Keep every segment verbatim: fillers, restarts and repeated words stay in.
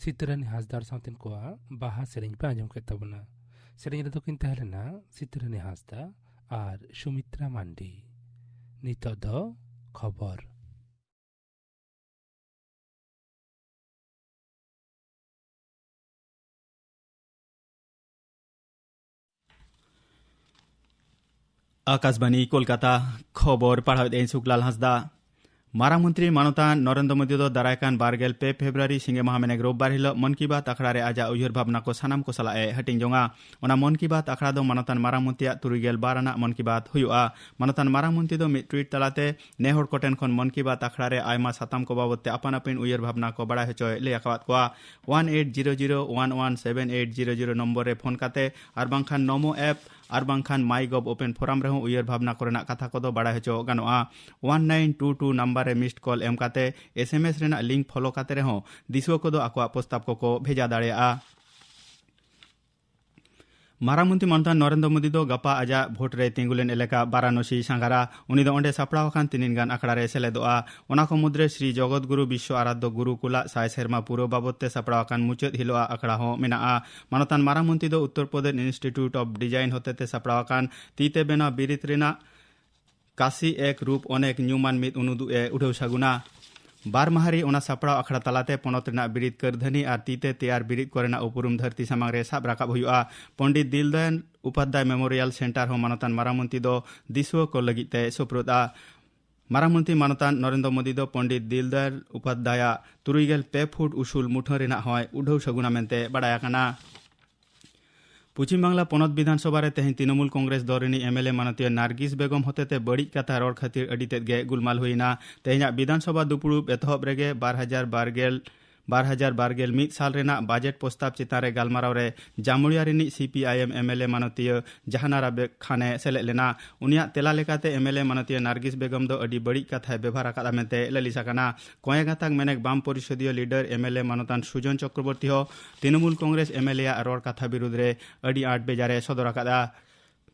ᱥᱤᱛᱟᱹᱨᱟᱹᱱᱤ ᱦᱟᱸᱥᱫᱟ ᱟᱨ ᱥᱟᱶᱛᱮᱱ ᱠᱚᱣᱟᱜ ᱵᱟᱦᱟ ᱥᱮᱨᱮᱧ ᱯᱮ ᱟᱸᱡᱚᱢ ᱠᱮᱫ ᱛᱟᱵᱚᱱᱟ᱾ ᱥᱮᱨᱮᱧ ᱨᱮᱫᱚ ᱠᱤᱱ ᱛᱟᱦᱮᱸ ᱞᱮᱱᱟ ᱥᱤᱛᱟᱹᱨᱟᱹᱱᱤ ᱦᱟᱸᱥᱫᱟ ᱟᱨ ᱥᱩᱢᱤᱛᱨᱟ ᱢᱟᱱᱰᱤ᱾ ᱱᱤᱛᱚᱜ ᱫᱚ ᱠᱷᱚᱵᱚᱨ᱾ ᱟᱠᱟᱥᱵᱟᱱᱤ ᱠᱳᱞᱠᱟᱛᱟ, ᱠᱷᱚᱵᱚᱨ ᱯᱟᱲᱦᱟᱣᱮᱫ ᱟᱹᱧ ᱥᱩᱠᱞᱟᱞ ᱦᱟᱸᱥᱫᱟ᱾ ᱢᱟᱨᱟᱝ ᱢᱚᱱᱛᱨᱤ ᱢᱟᱱᱚᱛᱟᱱ ᱱᱚᱨᱮᱱᱫᱨᱚ ᱢᱳᱫᱤ ᱫᱚ ᱫᱟᱨᱟᱭ ᱠᱟᱱ ᱵᱟᱨ ᱜᱮᱞ ᱯᱮ ᱯᱷᱮᱵᱽᱨᱩᱣᱟᱨᱤ ᱥᱤᱸᱜᱮ ᱢᱟᱦᱟ ᱢᱮᱱᱮᱠ ᱨᱳᱵᱵᱟᱨ ᱦᱤᱞᱳᱜ ᱢᱚᱱ ᱠᱤ ᱵᱟᱛ ᱟᱠᱷᱲᱟ ᱨᱮ ᱟᱡᱟᱜ ᱩᱭᱦᱟᱹᱨ ᱵᱷᱟᱵᱽᱱᱟ ᱠᱚ ᱥᱟᱱᱟᱢ ᱠᱚ ᱥᱟᱞᱟᱜ ᱮ ᱦᱟᱹᱴᱤᱧ ᱡᱚᱝᱟ᱾ ᱚᱱᱟ ᱢᱚᱱ ᱠᱤ ᱵᱟᱛ ᱟᱠᱷᱲᱟ ᱫᱚ ᱢᱟᱱᱚᱛᱟᱱ ᱢᱟᱨᱟᱝ ᱢᱚᱱᱛᱨᱤᱭᱟᱜ ᱛᱩᱨᱩᱭ ᱜᱮᱞ ᱵᱟᱨ ᱟᱱᱟᱜ ᱢᱚᱱ ᱠᱤ ᱵᱟᱛ ᱦᱩᱭᱩᱜᱼᱟ᱾ ᱢᱟᱱᱚᱛᱟᱱ ᱢᱟᱨᱟᱝ ᱢᱚᱱᱛᱨᱤ ᱫᱚ ᱢᱤᱫ ᱴᱩᱭᱤᱴ ᱛᱟᱞᱟᱛᱮ ᱱᱮ ᱦᱚᱲ ᱠᱚᱴᱷᱮᱱ ᱠᱷᱚᱱ ᱢᱚᱱ ᱠᱤ ᱵᱟᱛ ᱟᱠᱷᱲᱟ ᱨᱮ ᱟᱭᱢᱟ ᱥᱟᱛᱟᱢ ᱠᱚ ᱵᱟᱵᱚᱛ ᱛᱮ ᱟᱯᱟᱱ ᱟᱹᱯᱤᱱ ᱩᱭᱦᱟᱹᱨ ᱵᱷᱟᱵᱽᱱᱟ ᱠᱚ ᱵᱟᱲᱟᱭ ᱦᱚᱪᱚᱭ ᱞᱟᱹᱭ ᱟᱠᱟᱣᱟᱫ ᱠᱚᱣᱟ᱾ One eight zero zero one one seven eight zero zero number ᱨᱮ ᱯᱷᱳᱱ ᱠᱟᱛᱮ ᱟᱨ ᱵᱟᱝᱠᱷᱟᱱ ᱱᱚᱢᱳ ᱮᱯ ᱟᱨ ᱵᱟᱝᱠᱷᱟᱱ ᱢᱟᱭ ᱜᱚᱵᱷ ᱳᱯᱮᱱ ᱯᱷᱳᱨᱟᱢ ᱨᱮᱦᱚᱸ ᱩᱭᱦᱟᱹᱨ ᱵᱷᱟᱵᱽᱱᱟ ᱠᱚᱨᱮᱱᱟᱜ ᱠᱟᱛᱷᱟ ᱠᱚᱫᱚ ᱵᱟᱲᱟᱭ ᱦᱚᱪᱚ ᱜᱟᱱᱚᱜᱼᱟ᱾ One nine two two number ᱨᱮ ᱢᱤᱥᱰ ᱠᱚᱞ ᱮᱢ ᱠᱟᱛᱮ ᱮᱥ ᱮᱢ ᱮᱥ ᱨᱮᱱᱟᱜ ᱞᱤᱝᱠ ᱯᱷᱚᱞᱳ ᱠᱟᱛᱮ ᱨᱮᱦᱚᱸ ᱫᱤᱥᱩᱣᱟᱹ ᱠᱚᱫᱚ ᱟᱠᱚᱣᱟᱜ ᱯᱨᱚᱥᱛᱟᱵ ᱠᱚᱠᱚ ᱵᱷᱮᱡᱟ ᱫᱟᱲᱮᱭᱟᱜᱼᱟ᱾ ᱢᱟᱨᱟᱝ ᱢᱚᱱᱛᱨᱤ ᱢᱟᱱᱚᱛᱟᱱ ᱱᱚᱨᱮᱱᱫᱨᱚ ᱢᱳᱫᱤ ᱫᱚ ᱜᱟᱯᱟ ᱟᱡᱟᱜ ᱵᱷᱳᱴ ᱨᱮ ᱛᱤᱸᱜᱩ ᱞᱮᱱ ᱮᱞᱟᱠᱟ ᱵᱟᱨᱟᱱᱚᱥᱤ ᱥᱟᱸᱜᱷᱟᱨᱟ᱾ ᱩᱱᱤ ᱫᱚ ᱚᱸᱰᱮ ᱥᱟᱯᱲᱟᱣ ᱟᱠᱟᱱ ᱛᱤᱱᱤᱱ ᱜᱟᱱ ᱟᱠᱷᱲᱟ ᱨᱮ ᱥᱮᱞᱮᱫᱚᱜᱼᱟ᱾ ᱚᱱᱟ ᱠᱚ ᱢᱩᱫᱽᱨᱮ ᱥᱨᱤ ᱡᱚᱜᱚᱛ ᱜᱩᱨᱩ ᱵᱤᱥᱥᱚ ᱟᱨᱟᱫᱷᱭᱚ ᱜᱩᱨᱩᱠᱩᱞᱟᱜ ᱥᱟᱭ ᱥᱮᱨᱢᱟ ᱯᱩᱨᱟᱹᱣ ᱵᱟᱵᱚᱛ ᱛᱮ ᱥᱟᱯᱲᱟᱣ ᱟᱠᱟᱱ ᱢᱩᱪᱟᱹᱫ ᱦᱤᱞᱳᱜ ᱟᱜ ᱟᱠᱷᱲᱟ ᱦᱚᱸ ᱢᱮᱱᱟᱜᱼᱟ᱾ ᱢᱟᱱᱚᱛᱟᱱ ᱢᱟᱨᱟᱝ ᱢᱚᱱᱛᱨᱤ ᱫᱚ Uttar Pradesh institute of design ᱦᱚᱛᱮᱛᱮ ᱥᱟᱯᱲᱟᱣ ᱟᱠᱟᱱ ᱛᱤ ᱛᱮ ᱵᱮᱱᱟᱣ ᱵᱤᱨᱤᱫ ᱨᱮᱱᱟᱜ ᱠᱟᱥᱤ ᱮᱠ ᱨᱩᱯ ᱚᱱᱮᱠ ᱧᱩᱢᱟᱱ ᱢᱤᱫ ᱩᱱᱩᱫᱩᱜ ᱮ ᱩᱰᱷᱟᱹᱣ ᱥᱟᱹᱜᱩᱱᱟ᱾ ᱵᱟᱨ ᱢᱟᱦᱟ ᱨᱮ ᱚᱱᱟ ᱥᱟᱯᱲᱟᱣ ᱟᱠᱷᱲᱟ ᱛᱟᱞᱟᱛᱮ ᱯᱚᱱᱚᱛ ᱨᱮᱱᱟᱜ ᱵᱤᱨᱤᱫ ᱠᱟᱹᱨᱫᱷᱟᱹᱱᱤ ᱟᱨ ᱛᱤ ᱛᱮ ᱛᱮᱭᱟᱨ ᱵᱤᱨᱤᱫ ᱠᱚᱨᱮᱱᱟᱜ ᱩᱯᱨᱩᱢ ᱫᱷᱟᱹᱨᱛᱤ ᱥᱟᱢᱟᱝ ᱨᱮ ᱥᱟᱵ ᱨᱟᱠᱟᱵ ᱦᱩᱭᱩᱜᱼᱟ᱾ ᱯᱚᱱᱰᱤᱛ ᱫᱤᱱ ᱫᱚᱭᱟᱞ ᱩᱯᱟᱫᱽᱫᱷᱟᱭ ᱢᱮᱢᱳᱨᱤᱭᱟᱞ ᱥᱮᱱᱴᱟᱨ ᱦᱚᱸ ᱢᱟᱱᱚᱛᱟᱱ ᱢᱟᱨᱟᱝ ᱢᱚᱱᱛᱨᱤ ᱫᱚ ᱫᱤᱥᱩᱣᱟᱹ ᱠᱚ ᱞᱟᱹᱜᱤᱫ ᱛᱮ ᱥᱩᱯᱨᱩᱫᱼᱟ᱾ ᱢᱟᱨᱟᱝ ᱢᱚᱱᱛᱨᱤ ᱢᱟᱱᱚᱛᱟᱱ ᱱᱚᱨᱮᱱᱫᱨᱚ ᱢᱳᱫᱤ ᱫᱚ ᱯᱚᱱᱰᱤᱛ ᱫᱤᱱ ᱫᱚᱭᱟᱞ ᱩᱯᱟᱫᱽᱫᱷᱟᱭᱟᱜ ᱛᱩᱨᱩᱭ ᱜᱮᱞ ᱯᱮ ᱯᱷᱩᱴ ᱩᱥᱩᱞ ᱢᱩᱴᱷᱟᱹᱱ ᱨᱮᱱᱟᱜ ᱦᱚᱸᱭ ᱩᱰᱷᱟᱹᱣ ᱥᱟᱹᱜᱩᱱᱟ ᱢᱮᱱᱛᱮ ᱵᱟᱰᱟᱭ ᱟᱠᱟᱱᱟ᱾ ᱯᱚᱪᱷᱤᱢ ᱵᱟᱝᱞᱟ ᱯᱚᱱᱚᱛ ᱵᱤᱫᱷᱟᱱ ᱥᱚᱵᱷᱟ ᱨᱮ ᱛᱮᱦᱮᱧ ᱛᱨᱤᱱᱚᱢᱩᱞ ᱠᱚᱝᱜᱨᱮᱥ ᱫᱚᱞ ᱨᱤᱱᱤᱡ ᱮᱢ ᱮᱞ ᱮ ᱢᱟᱱᱚᱛᱤᱭᱟᱹ ᱱᱟᱨᱜᱤᱥ ᱵᱮᱜᱚᱢ ᱦᱚᱛᱮᱛᱮ ᱵᱟᱹᱲᱤᱡ ᱠᱟᱛᱷᱟ ᱨᱚᱲ ᱠᱷᱟᱹᱛᱤᱨ ᱟᱹᱰᱤ ᱛᱮᱫ ᱜᱮ ᱜᱩᱞᱢᱟᱞ ᱦᱩᱭ ᱮᱱᱟ᱾ ᱛᱮᱦᱮᱧᱟᱜ ᱵᱤᱫᱷᱟᱱ ᱥᱚᱵᱷᱟ ᱫᱩᱯᱲᱩᱵ ᱮᱛᱚᱦᱚᱵ ᱨᱮᱜᱮ ᱵᱟᱨ ᱦᱟᱡᱟᱨ ᱵᱟᱨ ᱜᱮᱞ, ᱵᱟᱨ ᱦᱟᱡᱟᱨ ᱵᱟᱨ ᱜᱮᱞ ᱢᱤᱫ ᱥᱟᱞ ᱨᱮᱱᱟᱜ ᱵᱟᱡᱮᱴ ᱯᱨᱚᱥᱛᱟᱵ ᱪᱮᱛᱟᱱ ᱨᱮ ᱜᱟᱞᱢᱟᱨᱟᱣ ᱨᱮ ᱡᱟᱢᱩᱲᱤᱭᱟ ᱨᱤᱱᱤᱡ C P I M M L A ᱢᱟᱱᱚᱛᱤᱭᱟᱹ ᱡᱟᱦᱟᱱᱟᱨᱟ ᱵᱮᱜᱽ ᱠᱷᱟᱱ ᱮ ᱥᱮᱞᱮᱫ ᱞᱮᱱᱟ᱾ ᱩᱱᱤᱭᱟᱜ ᱛᱮᱞᱟ ᱞᱮᱠᱟᱛᱮ ᱮᱢ ᱮᱞ ᱮ ᱢᱟᱱᱚᱛᱤᱭᱟᱹ ᱱᱟᱨᱜᱤᱥ ᱵᱮᱜᱚᱢ ᱫᱚ ᱟᱹᱰᱤ ᱵᱟᱹᱲᱤᱡ ᱠᱟᱛᱷᱟᱭ ᱵᱮᱵᱷᱟᱨ ᱟᱠᱟᱫᱼᱟ ᱢᱮᱱᱛᱮ ᱞᱟᱹᱞᱤᱥ ᱟᱠᱟᱱᱟ᱾ ᱠᱚᱸᱭᱮ ᱜᱟᱸᱛᱟᱠ ᱢᱮᱱᱮᱠ ᱵᱟᱢ ᱯᱚᱨᱤᱥᱚᱫᱤᱭᱟᱹ ᱞᱤᱰᱟᱨ ᱮᱢ ᱮᱞ ᱮ ᱢᱟᱱᱚᱛᱟᱱ ᱥᱩᱡᱚᱱ ᱪᱚᱠᱨᱚᱵᱚᱨᱛᱤ ᱦᱚᱸ ᱛᱨᱤᱱᱚᱢᱩᱞ ᱠᱚᱝᱜᱨᱮᱥ ᱮᱢ ᱮᱞ ᱮ ᱟᱜ ᱨᱚᱲ ᱠᱟᱛᱷᱟ ᱵᱤᱨᱩᱫᱽ ᱨᱮ ᱟᱹᱰᱤ ᱟᱸᱴ ᱵᱮᱡᱟᱨ ᱮ ᱥᱚᱫᱚᱨ ᱟᱠᱟᱫᱼᱟ᱾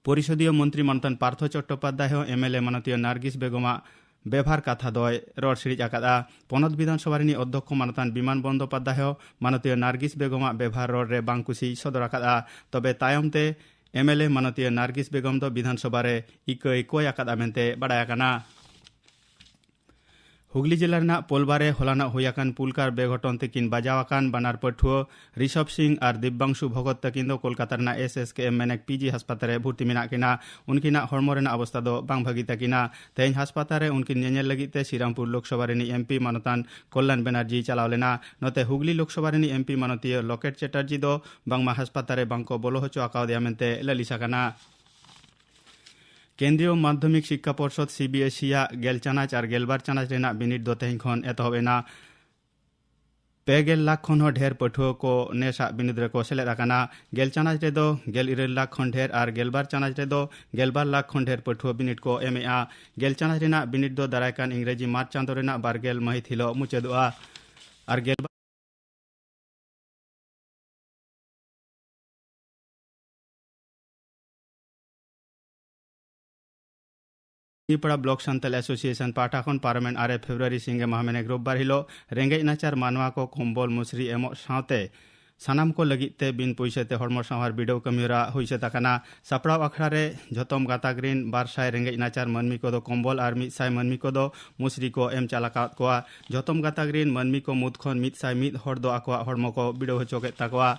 ᱯᱚᱨᱤᱥᱚᱫᱤᱭᱟᱹ ᱢᱚᱱᱛᱨᱤ ᱢᱟᱱᱚᱛᱟᱱ ᱯᱟᱨᱛᱷᱚ ᱪᱚᱴᱴᱳᱯᱟᱫᱽᱫᱷᱟᱭ ᱦᱚᱸ ᱮᱢ ᱮᱞ ᱮ ᱢᱟᱱᱚᱛᱤᱭᱟᱹ ᱱᱟᱨᱜᱤᱥ ᱵᱮᱜᱚᱢᱟᱜ ᱵᱮᱵᱷᱟᱨ ᱠᱟᱛᱷᱟ ᱫᱚᱭ ᱨᱚᱲ ᱥᱤᱲᱤᱡ ᱟᱠᱟᱫᱼᱟ᱾ ᱯᱚᱱᱚᱛ ᱵᱤᱫᱷᱟᱱ ᱥᱚᱵᱷᱟ ᱨᱤᱱᱤᱡ ᱚᱫᱽᱫᱷᱚᱠᱠᱷᱚ ᱢᱟᱱᱚᱛᱟᱱ ᱵᱤᱢᱟᱱ ᱵᱚᱱᱫᱚᱯᱟᱫᱽᱫᱷᱟᱭ ᱦᱚᱸ ᱢᱟᱱᱚᱛᱤᱭᱟᱹ ᱱᱟᱨᱜᱤᱥ ᱵᱮᱜᱚᱢᱟᱜ ᱵᱮᱵᱷᱟᱨ ᱨᱚᱲ ᱨᱮ ᱵᱟᱝ ᱠᱩᱥᱤᱭ ᱥᱚᱫᱚᱨ ᱟᱠᱟᱫᱼᱟ᱾ ᱛᱚᱵᱮ ᱛᱟᱭᱚᱢ ᱛᱮ ᱮᱢ ᱮᱞ ᱮ ᱢᱟᱱᱚᱛᱤᱭᱟᱹ ᱱᱟᱨᱜᱤᱥ ᱵᱮᱜᱚᱢ ᱫᱚ ᱵᱤᱫᱷᱟᱱ ᱥᱚᱵᱷᱟ ᱨᱮ ᱤᱠᱟᱹᱭ ᱠᱚᱭ ᱟᱠᱟᱫᱼᱟ ᱢᱮᱱᱛᱮ ᱵᱟᱰᱟᱭ ᱟᱠᱟᱱᱟ᱾ ᱦᱩᱜᱽᱞᱤ ᱡᱮᱞᱟ ᱨᱮᱱᱟᱜ ᱯᱳᱞᱵᱟ ᱨᱮ ᱦᱚᱞᱟᱱᱚᱜ ᱦᱩᱭ ᱟᱠᱟᱱ ᱯᱩᱞᱠᱟᱨ ᱵᱮᱜᱷᱚᱴᱚᱱ ᱛᱮᱠᱤᱱ ᱵᱟᱡᱟᱣ ᱟᱠᱟᱱ ᱵᱟᱱᱟᱨ ᱯᱟᱹᱴᱷᱩᱣᱟᱹ ᱨᱤᱥᱚᱵᱽ ᱥᱤᱝ ᱟᱨ ᱫᱤᱵᱽᱵᱟᱝᱥᱩ ᱵᱷᱚᱜᱚᱛ ᱛᱟᱹᱠᱤᱱ ᱫᱚ ᱠᱳᱞᱠᱟᱛᱟ ᱨᱮᱱᱟᱜ ᱮᱥ ᱮᱥ ᱠᱮ ᱮᱢ ᱢᱮᱱᱮᱠ ᱯᱤ ᱡᱤ ᱦᱟᱥᱯᱟᱛᱟᱞ ᱨᱮ ᱵᱷᱩᱨᱛᱤ ᱢᱮᱱᱟᱜ ᱠᱤᱱᱟ᱾ ᱩᱱᱠᱤᱱᱟᱜ ᱦᱚᱲᱢᱚ ᱨᱮᱱᱟᱜ ᱚᱵᱚᱥᱛᱟ ᱫᱚ ᱵᱟᱝ ᱵᱷᱟᱹᱜᱤ ᱛᱟᱹᱠᱤᱱᱟ᱾ ᱛᱮᱦᱮᱧ ᱦᱟᱥᱯᱟᱛᱟᱞ ᱨᱮ ᱩᱱᱠᱤᱱ ᱧᱮᱧᱮᱞ ᱞᱟᱹᱜᱤᱫ ᱛᱮ ᱥᱨᱤᱨᱟᱢᱯᱩᱨ ᱞᱳᱠᱥᱚᱵᱷᱟ ᱨᱤᱱᱤᱡ ᱮᱢ ᱯᱤ ᱢᱟᱱᱚᱛᱟᱱ ᱠᱚᱞᱞᱟᱱ ᱵᱮᱱᱟᱨᱡᱤ ᱪᱟᱞᱟᱣ ᱞᱮᱱᱟ᱾ ᱱᱚᱛᱮ ᱦᱩᱜᱽᱞᱤ ᱞᱳᱠᱥᱚᱵᱷᱟ ᱨᱤᱱᱤᱡ ᱮᱢ ᱯᱤ ᱢᱟᱱᱚᱛᱤᱭᱟᱹ ᱞᱚᱠᱮᱴ ᱪᱮᱴᱟᱨᱡᱤ ᱫᱚ ᱵᱟᱝᱢᱟ ᱦᱟᱥᱯᱟᱛᱟᱞ ᱨᱮ ᱵᱟᱝ ᱠᱚ ᱵᱚᱞᱚ ᱦᱚᱪᱚ ᱟᱠᱟᱣᱫᱮᱭᱟ ᱢᱮᱱᱛᱮ ᱞᱟᱹᱞᱤᱥ ᱟᱠᱟᱱᱟ᱾ ᱠᱮᱱᱫᱨᱤᱭᱚ ᱢᱟᱫᱽᱫᱷᱚᱢᱤᱠ ᱥᱤᱠᱠᱷᱟ ᱯᱚᱨᱥᱚᱫ ᱥᱤ ᱵᱤ ᱮᱥ ᱤ ᱟᱜ ᱜᱮᱞ ᱪᱟᱱᱟᱪ ᱟᱨ ᱜᱮᱞᱵᱟᱨ ᱪᱟᱱᱟᱪ ᱨᱮᱱᱟᱜ ᱵᱤᱱᱤᱰ ᱫᱚ ᱛᱮᱦᱮᱧ ᱠᱷᱚᱱ ᱮᱛᱚᱦᱚᱵ ᱮᱱᱟ᱾ ᱯᱮ ᱜᱮᱞ ᱞᱟᱠᱷ ᱠᱷᱚᱱ ᱦᱚᱸ ᱰᱷᱮᱨ ᱯᱟᱹᱴᱷᱩᱣᱟᱹ ᱠᱚ ᱱᱮᱥᱟᱜ ᱵᱤᱱᱤᱰ ᱨᱮᱠᱚ ᱥᱮᱞᱮᱫ ᱟᱠᱟᱱᱟ᱾ ᱜᱮᱞ ᱪᱟᱱᱟᱪ ᱨᱮᱫᱚ ᱜᱮᱞ ᱤᱨᱟᱹᱞ ᱞᱟᱠᱷ ᱠᱷᱚᱱ ᱰᱷᱮᱨ ᱟᱨ ᱜᱮᱞᱵᱟᱨ ᱪᱟᱱᱟᱪ ᱨᱮᱫᱚ ᱜᱮᱞᱵᱟᱨ ᱞᱟᱠᱷ ᱠᱷᱚᱱ ᱰᱷᱮᱨ ᱯᱟᱹᱴᱷᱩᱣᱟᱹ ᱵᱤᱱᱤᱰ ᱠᱚ ᱮᱢᱮᱜᱼᱟ᱾ ᱜᱮᱞ ᱪᱟᱱᱟᱪ ᱨᱮᱱᱟᱜ ᱵᱤᱱᱤᱰ ᱫᱚ ᱫᱟᱨᱟᱭ ᱠᱟᱱ ᱤᱝᱨᱮᱡᱤ ᱢᱟᱨᱪ ᱪᱟᱸᱫᱚ ᱨᱮᱱᱟᱜ ᱵᱟᱨ ᱜᱮᱞ ᱢᱟᱹᱦᱤᱛ ᱦᱤᱞᱚᱜ ᱢᱩᱪᱟᱹᱫᱚᱜᱼᱟ᱾ ᱟᱨ ᱜᱮᱞ ᱡᱟᱝᱜᱤᱯᱟᱲᱟ ᱵᱞᱚᱠ ᱥᱟᱱᱛᱟᱞ ᱮᱥᱳᱥᱤᱭᱮᱥᱚᱱ ᱯᱟᱦᱴᱟ ᱠᱷᱚᱱ ᱯᱟᱨᱚᱢᱮᱱ ᱟᱨᱮ ᱯᱷᱮᱵᱽᱨᱩᱣᱟᱨᱤ ᱥᱤᱸᱜᱮ ᱢᱟᱦᱟ ᱢᱮᱱᱮᱠ ᱨᱳᱵᱵᱟᱨ ᱦᱤᱞᱚᱜ ᱨᱮᱸᱜᱮᱡ ᱱᱟᱪᱟᱨ ᱢᱟᱱᱣᱟ ᱠᱚ ᱠᱚᱢᱵᱚᱞ ᱢᱩᱥᱨᱤ ᱮᱢᱚᱜ ᱥᱟᱶᱛᱮ ᱥᱟᱱᱟᱢ ᱠᱚ ᱞᱟᱹᱜᱤᱫ ᱛᱮ ᱵᱤᱱ ᱯᱩᱭᱥᱟᱹ ᱛᱮ ᱦᱚᱲᱢᱚ ᱥᱟᱶᱟᱨ ᱵᱤᱰᱟᱹᱣ ᱠᱟᱹᱢᱤᱦᱚᱨᱟ ᱦᱩᱭ ᱥᱟᱹᱛ ᱟᱠᱟᱱᱟ᱾ ᱥᱟᱯᱲᱟᱣ ᱟᱠᱷᱲᱟ ᱨᱮ ᱡᱷᱚᱛᱚᱢ ᱜᱟᱛᱟᱠ ᱨᱤᱱ ᱵᱟᱨ ᱥᱟᱭ ᱨᱮᱸᱜᱮᱡ ᱱᱟᱪᱟᱨ ᱢᱟᱹᱱᱢᱤ ᱠᱚᱫᱚ ᱠᱚᱢᱵᱚᱞ ᱟᱨ ᱢᱤᱫ ᱥᱟᱭ ᱢᱟᱹᱱᱢᱤ ᱠᱚᱫᱚ ᱢᱩᱥᱨᱤ ᱠᱚ ᱮᱢ ᱪᱟᱞ ᱟᱠᱟᱫ ᱠᱚᱣᱟ᱾ ᱡᱷᱚᱛᱚᱢ ᱜᱟᱛᱟᱠ ᱨᱤᱱ ᱢᱟᱹᱱᱢᱤ ᱠᱚ ᱢᱩᱫᱽ ᱠᱷᱚᱱ ᱢᱤᱫ ᱥᱟᱭ ᱢᱤᱫ ᱦᱚᱲ ᱫᱚ ᱟᱠᱚᱣᱟᱜ ᱦᱚᱲᱢᱚ ᱠᱚ ᱵᱤᱰᱟᱹᱣ ᱦᱚᱪᱚ ᱠᱮᱫ ᱛᱟᱠᱚᱣᱟ᱾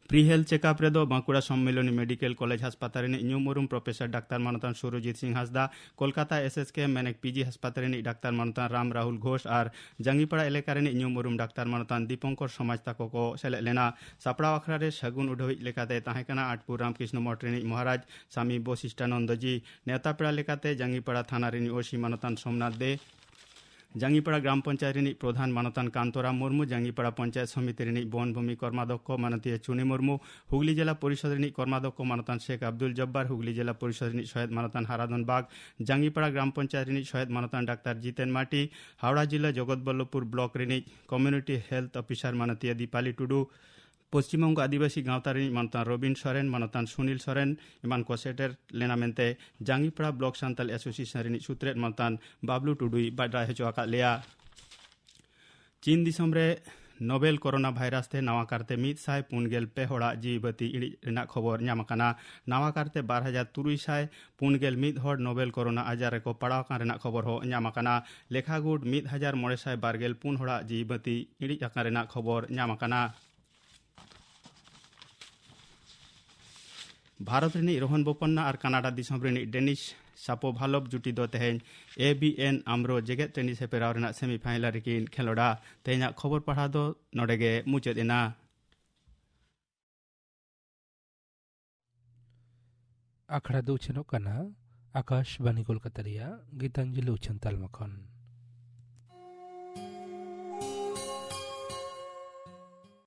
ᱯᱨᱤ ᱦᱮᱞᱛᱷ ᱪᱮᱠᱟᱯ ᱨᱮᱫᱚ ᱵᱟᱸᱠᱩᱲᱟ ᱥᱚᱢᱢᱮᱞᱚᱱᱤ ᱢᱮᱰᱤᱠᱮᱞ ᱠᱚᱞᱮᱡᱽ ᱦᱟᱥᱯᱟᱛᱟᱞ ᱨᱤᱱᱤᱡ ᱧᱩᱢ ᱩᱨᱩᱢ ᱯᱨᱚᱯᱷᱮᱥᱚᱨ ᱰᱟᱠᱛᱟᱨ ᱢᱟᱱᱚᱛᱟᱱ ᱥᱩᱨᱚᱡᱤᱛ ᱥᱤᱝ ᱦᱟᱸᱥᱫᱟ, Kolkata S S K ᱢᱮᱱᱮᱠ P G ᱦᱟᱥᱯᱟᱛᱟᱞ ᱨᱤᱱᱤᱡ ᱰᱟᱠᱛᱟᱨ ᱢᱟᱱᱚᱛᱟᱱ ᱨᱟᱢ ᱨᱟᱦᱩᱞ ᱜᱷᱳᱥ ᱟᱨ ᱡᱟᱝᱜᱤᱯᱟᱲᱟ ᱮᱞᱟᱠᱟ ᱨᱤᱱᱤᱡ ᱧᱩᱢ ᱩᱨᱩᱢ ᱰᱟᱠᱛᱟᱨ ᱢᱟᱱᱚᱛᱟᱱ ᱫᱤᱯᱚᱝᱠᱚᱨ ᱥᱚᱢᱟᱡᱽ ᱛᱟᱠᱚ ᱠᱚ ᱥᱮᱞᱮᱫ ᱞᱮᱱᱟ᱾ ᱥᱟᱯᱲᱟᱣ ᱟᱠᱷᱲᱟ ᱨᱮ ᱥᱟᱹᱜᱩᱱ ᱩᱰᱷᱟᱹᱣᱤᱡ ᱞᱮᱠᱟᱛᱮ ᱛᱟᱦᱮᱸ ᱠᱟᱱᱟ ᱟᱴᱯᱩᱨ ᱨᱟᱢᱠᱨᱤᱥᱱᱚ ᱢᱚᱴᱷ ᱨᱤᱱᱤᱡ ᱢᱚᱦᱟᱨᱟᱡᱽ ᱥᱟᱢᱤ ᱵᱚᱥᱤᱥᱴᱟᱱᱚᱱᱫᱚ ᱡᱤ᱾ ᱱᱮᱣᱛᱟ ᱯᱮᱲᱟ ᱞᱮᱠᱟᱛᱮ ᱡᱟᱝᱜᱤᱯᱟᱲᱟ ᱛᱷᱟᱱᱟ ᱨᱤᱱᱤᱡ ᱳ ᱥᱤ ᱢᱟᱱᱚᱛᱟᱱ ᱥᱳᱢᱱᱟᱛᱷ ᱫᱮ, ᱡᱟᱝᱜᱤᱯᱟᱲᱟ ᱜᱨᱟᱢ ᱯᱚᱧᱪᱟᱭᱮᱛ ᱨᱤᱱᱤᱡ ᱯᱨᱚᱫᱷᱟᱱ ᱢᱟᱱᱚᱛᱟᱱ ᱠᱟᱱᱛᱚᱨᱟᱢ ᱢᱩᱨᱢᱩ, ᱡᱟᱝᱜᱤᱯᱟᱲᱟ ᱯᱚᱧᱪᱟᱭᱮᱛ ᱥᱚᱢᱤᱛᱤ ᱨᱤᱱᱤᱡ ᱵᱚᱱ ᱵᱷᱩᱢᱤ ᱠᱚᱨᱢᱟᱫᱷᱚᱠᱠᱷᱚ ᱢᱟᱱᱚᱛᱤᱭᱟᱹ ᱪᱩᱱᱤ ᱢᱩᱨᱢᱩ, ᱦᱩᱜᱽᱞᱤ ᱡᱮᱞᱟ ᱯᱚᱨᱤᱥᱚᱫᱽ ᱨᱤᱱᱤᱡ ᱠᱚᱨᱢᱟᱫᱷᱚᱠᱠᱷᱚ ᱢᱟᱱᱚᱛᱟᱱ ᱥᱮᱠ ᱟᱵᱫᱩᱞ ᱡᱚᱵᱵᱟᱨ, ᱦᱩᱜᱽᱞᱤ ᱡᱮᱞᱟ ᱯᱚᱨᱤᱥᱚᱫᱽ ᱨᱤᱱᱤᱡ ᱥᱚᱦᱮᱫ ᱢᱟᱱᱚᱛᱟᱱ ᱦᱟᱨᱟᱫᱷᱚᱱ ᱵᱟᱜᱽ, ᱡᱟᱝᱜᱤᱯᱟᱲᱟ ᱜᱨᱟᱢ ᱯᱚᱧᱪᱟᱭᱮᱛ ᱨᱤᱱᱤᱡ ᱥᱚᱦᱮᱫ ᱢᱟᱱᱚᱛᱟᱱ ᱰᱟᱠᱛᱟᱨ ᱡᱤᱛᱮᱱ ᱢᱟᱨᱰᱤ, ᱦᱟᱣᱲᱟ ᱡᱮᱞᱟ ᱡᱚᱜᱚᱛ ᱵᱚᱞᱞᱚᱵᱷᱯᱩᱨ ᱵᱞᱚᱠ ᱨᱤᱱᱤᱡ ᱠᱚᱢᱤᱭᱩᱱᱤᱴᱤ ᱦᱮᱞᱛᱷ ᱚᱯᱷᱤᱥᱟᱨ ᱢᱟᱱᱚᱛᱤᱭᱟᱹ ᱫᱤᱯᱟᱞᱤ ᱴᱩᱰᱩ, ᱯᱚᱥᱪᱤᱢ ᱵᱚᱝᱜᱚ ᱟᱹᱫᱤᱵᱟᱹᱥᱤ ᱜᱟᱶᱛᱟ ᱨᱤᱱᱤᱡ ᱢᱟᱱᱚᱛᱟᱱ ᱨᱚᱵᱤᱱ ᱥᱚᱨᱮᱱ, ᱢᱟᱱᱚᱛᱟᱱ ᱥᱩᱱᱤᱞ ᱥᱚᱨᱮᱱ ᱮᱢᱟᱱ ᱠᱚ ᱥᱮᱴᱮᱨ ᱞᱮᱱᱟ ᱢᱮᱱᱛᱮ ᱡᱟᱝᱜᱤᱯᱟᱲᱟ ᱵᱞᱚᱠ ᱥᱟᱱᱛᱟᱞ ᱮᱥᱳᱥᱤᱭᱮᱥᱚᱱ ᱨᱤᱱᱤᱡ ᱥᱩᱛᱨᱮᱛ ᱢᱟᱱᱚᱛᱟᱱ ᱵᱟᱵᱞᱩ ᱴᱩᱰᱩᱭ ᱵᱟᱰᱟᱭ ᱦᱚᱪᱚ ᱟᱠᱟᱫ ᱞᱮᱭᱟ᱾ ᱪᱤᱱ ᱫᱤᱥᱚᱢ ᱨᱮ ᱱᱳᱵᱮᱞ ᱠᱳᱨᱳᱱᱟ ᱵᱷᱟᱭᱨᱟᱥ ᱛᱮ ᱱᱟᱣᱟ ᱠᱟᱨᱛᱮ ᱢᱤᱫ ᱥᱟᱭ ᱯᱩᱱ ᱜᱮᱞ ᱯᱮ ᱦᱚᱲᱟᱜ ᱡᱤᱣᱤ ᱵᱟᱹᱛᱤ ᱤᱬᱤᱡ ᱨᱮᱱᱟᱜ ᱠᱷᱚᱵᱚᱨ ᱧᱟᱢ ᱟᱠᱟᱱᱟ᱾ ᱱᱟᱣᱟ ᱠᱟᱨᱛᱮ ᱵᱟᱨ ᱦᱟᱡᱟᱨ ᱛᱩᱨᱩᱭ ᱥᱟᱭ ᱯᱩᱱ ᱜᱮᱞ ᱢᱤᱫ ᱦᱚᱲ ᱱᱳᱵᱮᱞ ᱠᱳᱨᱳᱱᱟ ᱟᱡᱟᱨ ᱨᱮᱠᱚ ᱯᱟᱲᱟᱣ ᱟᱠᱟᱱ ᱨᱮᱱᱟᱜ ᱠᱷᱚᱵᱚᱨ ᱦᱚᱸ ᱧᱟᱢ ᱟᱠᱟᱱᱟ᱾ ᱞᱮᱠᱷᱟ ᱜᱩᱴ ᱢᱤᱫ ᱦᱟᱡᱟᱨ ᱢᱚᱬᱮ ᱥᱟᱭ ᱵᱟᱨ ᱜᱮᱞ ᱯᱩᱱ ᱦᱚᱲᱟᱜ ᱡᱤᱣᱤ ᱵᱟᱹᱛᱤ ᱤᱬᱤᱡ ᱟᱠᱟᱱ ᱨᱮᱱᱟᱜ ᱠᱷᱚᱵᱚᱨ ᱧᱟᱢ ᱟᱠᱟᱱᱟ᱾ ᱵᱷᱟᱨᱚᱛ ᱨᱤᱱᱤᱡ ᱨᱳᱦᱚᱱ ᱵᱳᱯᱚᱱᱱᱟ ᱟᱨ ᱠᱟᱱᱟᱰᱟ ᱫᱤᱥᱚᱢ ᱨᱤᱱᱤᱡ ᱰᱮᱱᱤᱥ ᱥᱟᱯᱳᱵᱷᱟᱞᱳᱵ ᱡᱩᱴᱤ ᱫᱚ ᱛᱮᱦᱮᱧ ᱮ ᱵᱤ ᱮᱱ ᱟᱢᱨᱳ ᱡᱮᱜᱮᱛ ᱴᱮᱱᱤᱥ ᱦᱮᱯᱮᱨᱟᱣ ᱨᱮᱱᱟᱜ ᱥᱮᱢᱤᱯᱷᱟᱭᱱᱟᱞ ᱨᱮᱠᱤᱱ ᱠᱷᱮᱞᱚᱰᱟ᱾ ᱛᱮᱦᱮᱧᱟᱜ ᱠᱷᱚᱵᱚᱨ ᱯᱟᱲᱦᱟᱣ ᱫᱚ ᱱᱚᱰᱮ ᱜᱮ ᱢᱩᱪᱟᱹᱫ ᱮᱱᱟ᱾ ᱟᱠᱷᱲᱟ ᱫᱚ ᱩᱪᱷᱟᱹᱱᱚᱜ ᱠᱟᱱᱟ ᱟᱠᱟᱥᱵᱟᱱᱤ ᱠᱳᱞᱠᱟᱛᱟ ᱨᱮᱭᱟᱜ ᱜᱤᱛᱟᱧᱡᱚᱞᱤ ᱩᱪᱷᱟᱹᱱ ᱛᱟᱞᱢᱟ ᱠᱷᱚᱱ᱾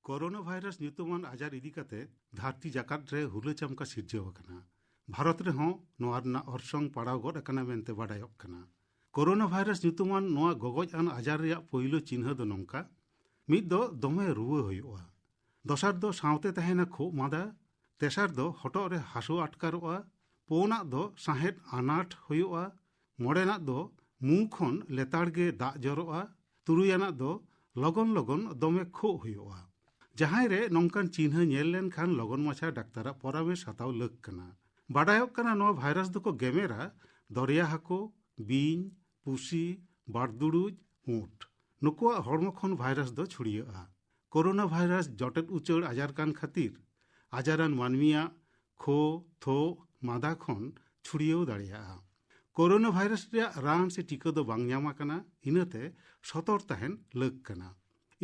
ᱠᱳᱨᱳᱱᱟ ᱵᱷᱟᱭᱨᱟᱥ ᱧᱩᱛᱩᱢᱟᱱ ᱟᱡᱟᱨ ᱤᱫᱤ ᱠᱟᱛᱮ ᱫᱷᱟᱹᱨᱛᱤ ᱡᱟᱠᱟᱛ ᱨᱮ ᱦᱩᱞᱟᱹ ᱪᱟᱢᱠᱟ ᱥᱤᱨᱡᱟᱹᱣ ᱟᱠᱟᱱᱟ᱾ ᱵᱷᱟᱨᱚᱛ ᱨᱮᱦᱚᱸ ᱱᱚᱣᱟ ᱨᱮᱱᱟᱜ ᱚᱨᱥᱚᱝ ᱯᱟᱲᱟᱣ ᱜᱚᱫ ᱟᱠᱟᱱᱟ ᱢᱮᱱᱛᱮ ᱵᱟᱰᱟᱭᱚᱜ ᱠᱟᱱᱟ᱾ ᱠᱳᱨᱳᱱᱟ ᱵᱷᱟᱭᱨᱟᱥ ᱧᱩᱛᱩᱢᱟᱱ ᱱᱚᱣᱟ ᱜᱚᱜᱚᱡ ᱟᱱ ᱟᱡᱟᱨ ᱨᱮᱭᱟᱜ ᱯᱳᱭᱞᱳ ᱪᱤᱱᱦᱟᱹ ᱫᱚ ᱱᱚᱝᱠᱟ: ᱢᱤᱫ ᱫᱚ ᱫᱚᱢᱮ ᱨᱩᱣᱟᱹ ᱦᱩᱭᱩᱜᱼᱟ, ᱫᱚᱥᱟᱨ ᱫᱚ ᱥᱟᱶᱛᱮ ᱛᱟᱦᱮᱱᱟ ᱠᱷᱩᱜ ᱢᱟᱸᱫᱟ, ᱛᱮᱥᱟᱨ ᱫᱚ ᱦᱚᱴᱚᱜ ᱨᱮ ᱦᱟᱹᱥᱩ ᱟᱴᱠᱟᱨᱚᱜᱼᱟ, ᱯᱩᱱᱟᱜ ᱫᱚ ᱥᱟᱦᱮᱫ ᱟᱱᱟᱴ ᱦᱩᱭᱩᱜᱼᱟ, ᱢᱚᱬᱮᱱᱟᱜ ᱫᱚ ᱢᱩ ᱠᱷᱚᱱ ᱞᱮᱛᱟᱲ ᱜᱮ ᱫᱟᱜ ᱡᱚᱨᱚᱜᱼᱟ, ᱛᱩᱨᱩᱭᱟᱱᱟᱜ ᱫᱚ ᱞᱚᱜᱚᱱ ᱞᱚᱜᱚᱱ ᱫᱚᱢᱮ ᱠᱷᱩᱜ ᱦᱩᱭᱩᱜᱼᱟ᱾ ᱡᱟᱦᱟᱸᱭ ᱨᱮ ᱱᱚᱝᱠᱟᱱ ᱪᱤᱱᱦᱟᱹ ᱧᱮᱞ ᱞᱮᱱᱠᱷᱟᱱ ᱞᱚᱜᱚᱱ ᱢᱟᱪᱷᱟ ᱰᱟᱠᱛᱟᱨᱟᱜ ᱯᱚᱨᱟᱢᱮᱥ ᱦᱟᱛᱟᱣ ᱞᱟᱹᱠ ᱠᱟᱱᱟ᱾ ᱵᱟᱰᱟᱭᱚᱜ ᱠᱟᱱᱟ ᱱᱚᱣᱟ ᱵᱷᱟᱭᱨᱟᱥ ᱫᱚᱠᱚ ᱜᱮᱢᱮᱨᱟ ᱫᱚᱨᱭᱟ ᱦᱟᱹᱠᱩ, ᱵᱤᱧ, ᱯᱩᱥᱤ, ᱵᱟᱲᱫᱩᱲᱩᱡ, ᱩᱸᱴ᱾ ᱱᱩᱠᱩᱣᱟᱜ ᱦᱚᱲᱢᱚ ᱠᱷᱚᱱ ᱵᱷᱟᱭᱨᱟᱥ ᱫᱚ ᱪᱷᱩᱲᱭᱟᱹᱜᱼᱟ᱾ ᱠᱳᱨᱳᱱᱟ ᱵᱷᱟᱭᱨᱟᱥ ᱡᱚᱴᱮᱫ ᱩᱪᱟᱹᱲ ᱟᱡᱟᱨ ᱠᱟᱱ ᱠᱷᱟᱹᱛᱤᱨ ᱟᱡᱟᱨᱟᱱ ᱢᱟᱹᱱᱢᱤᱭᱟᱜ ᱠᱷᱳ, ᱛᱷᱳᱜ, ᱢᱟᱫᱟ ᱠᱷᱚᱱ ᱪᱷᱩᱲᱭᱟᱹᱣ ᱫᱟᱲᱮᱭᱟᱜᱼᱟ᱾ ᱠᱳᱨᱳᱱᱟ ᱵᱷᱟᱭᱨᱟᱥ ᱨᱮᱭᱟᱜ ᱨᱟᱱ ᱥᱮ ᱴᱤᱠᱟᱹ ᱫᱚ ᱵᱟᱝ ᱧᱟᱢ ᱟᱠᱟᱱᱟ, ᱤᱱᱟᱹᱛᱮ ᱥᱚᱛᱚᱨ ᱛᱟᱦᱮᱱ ᱞᱟᱹᱠ ᱠᱟᱱᱟ᱾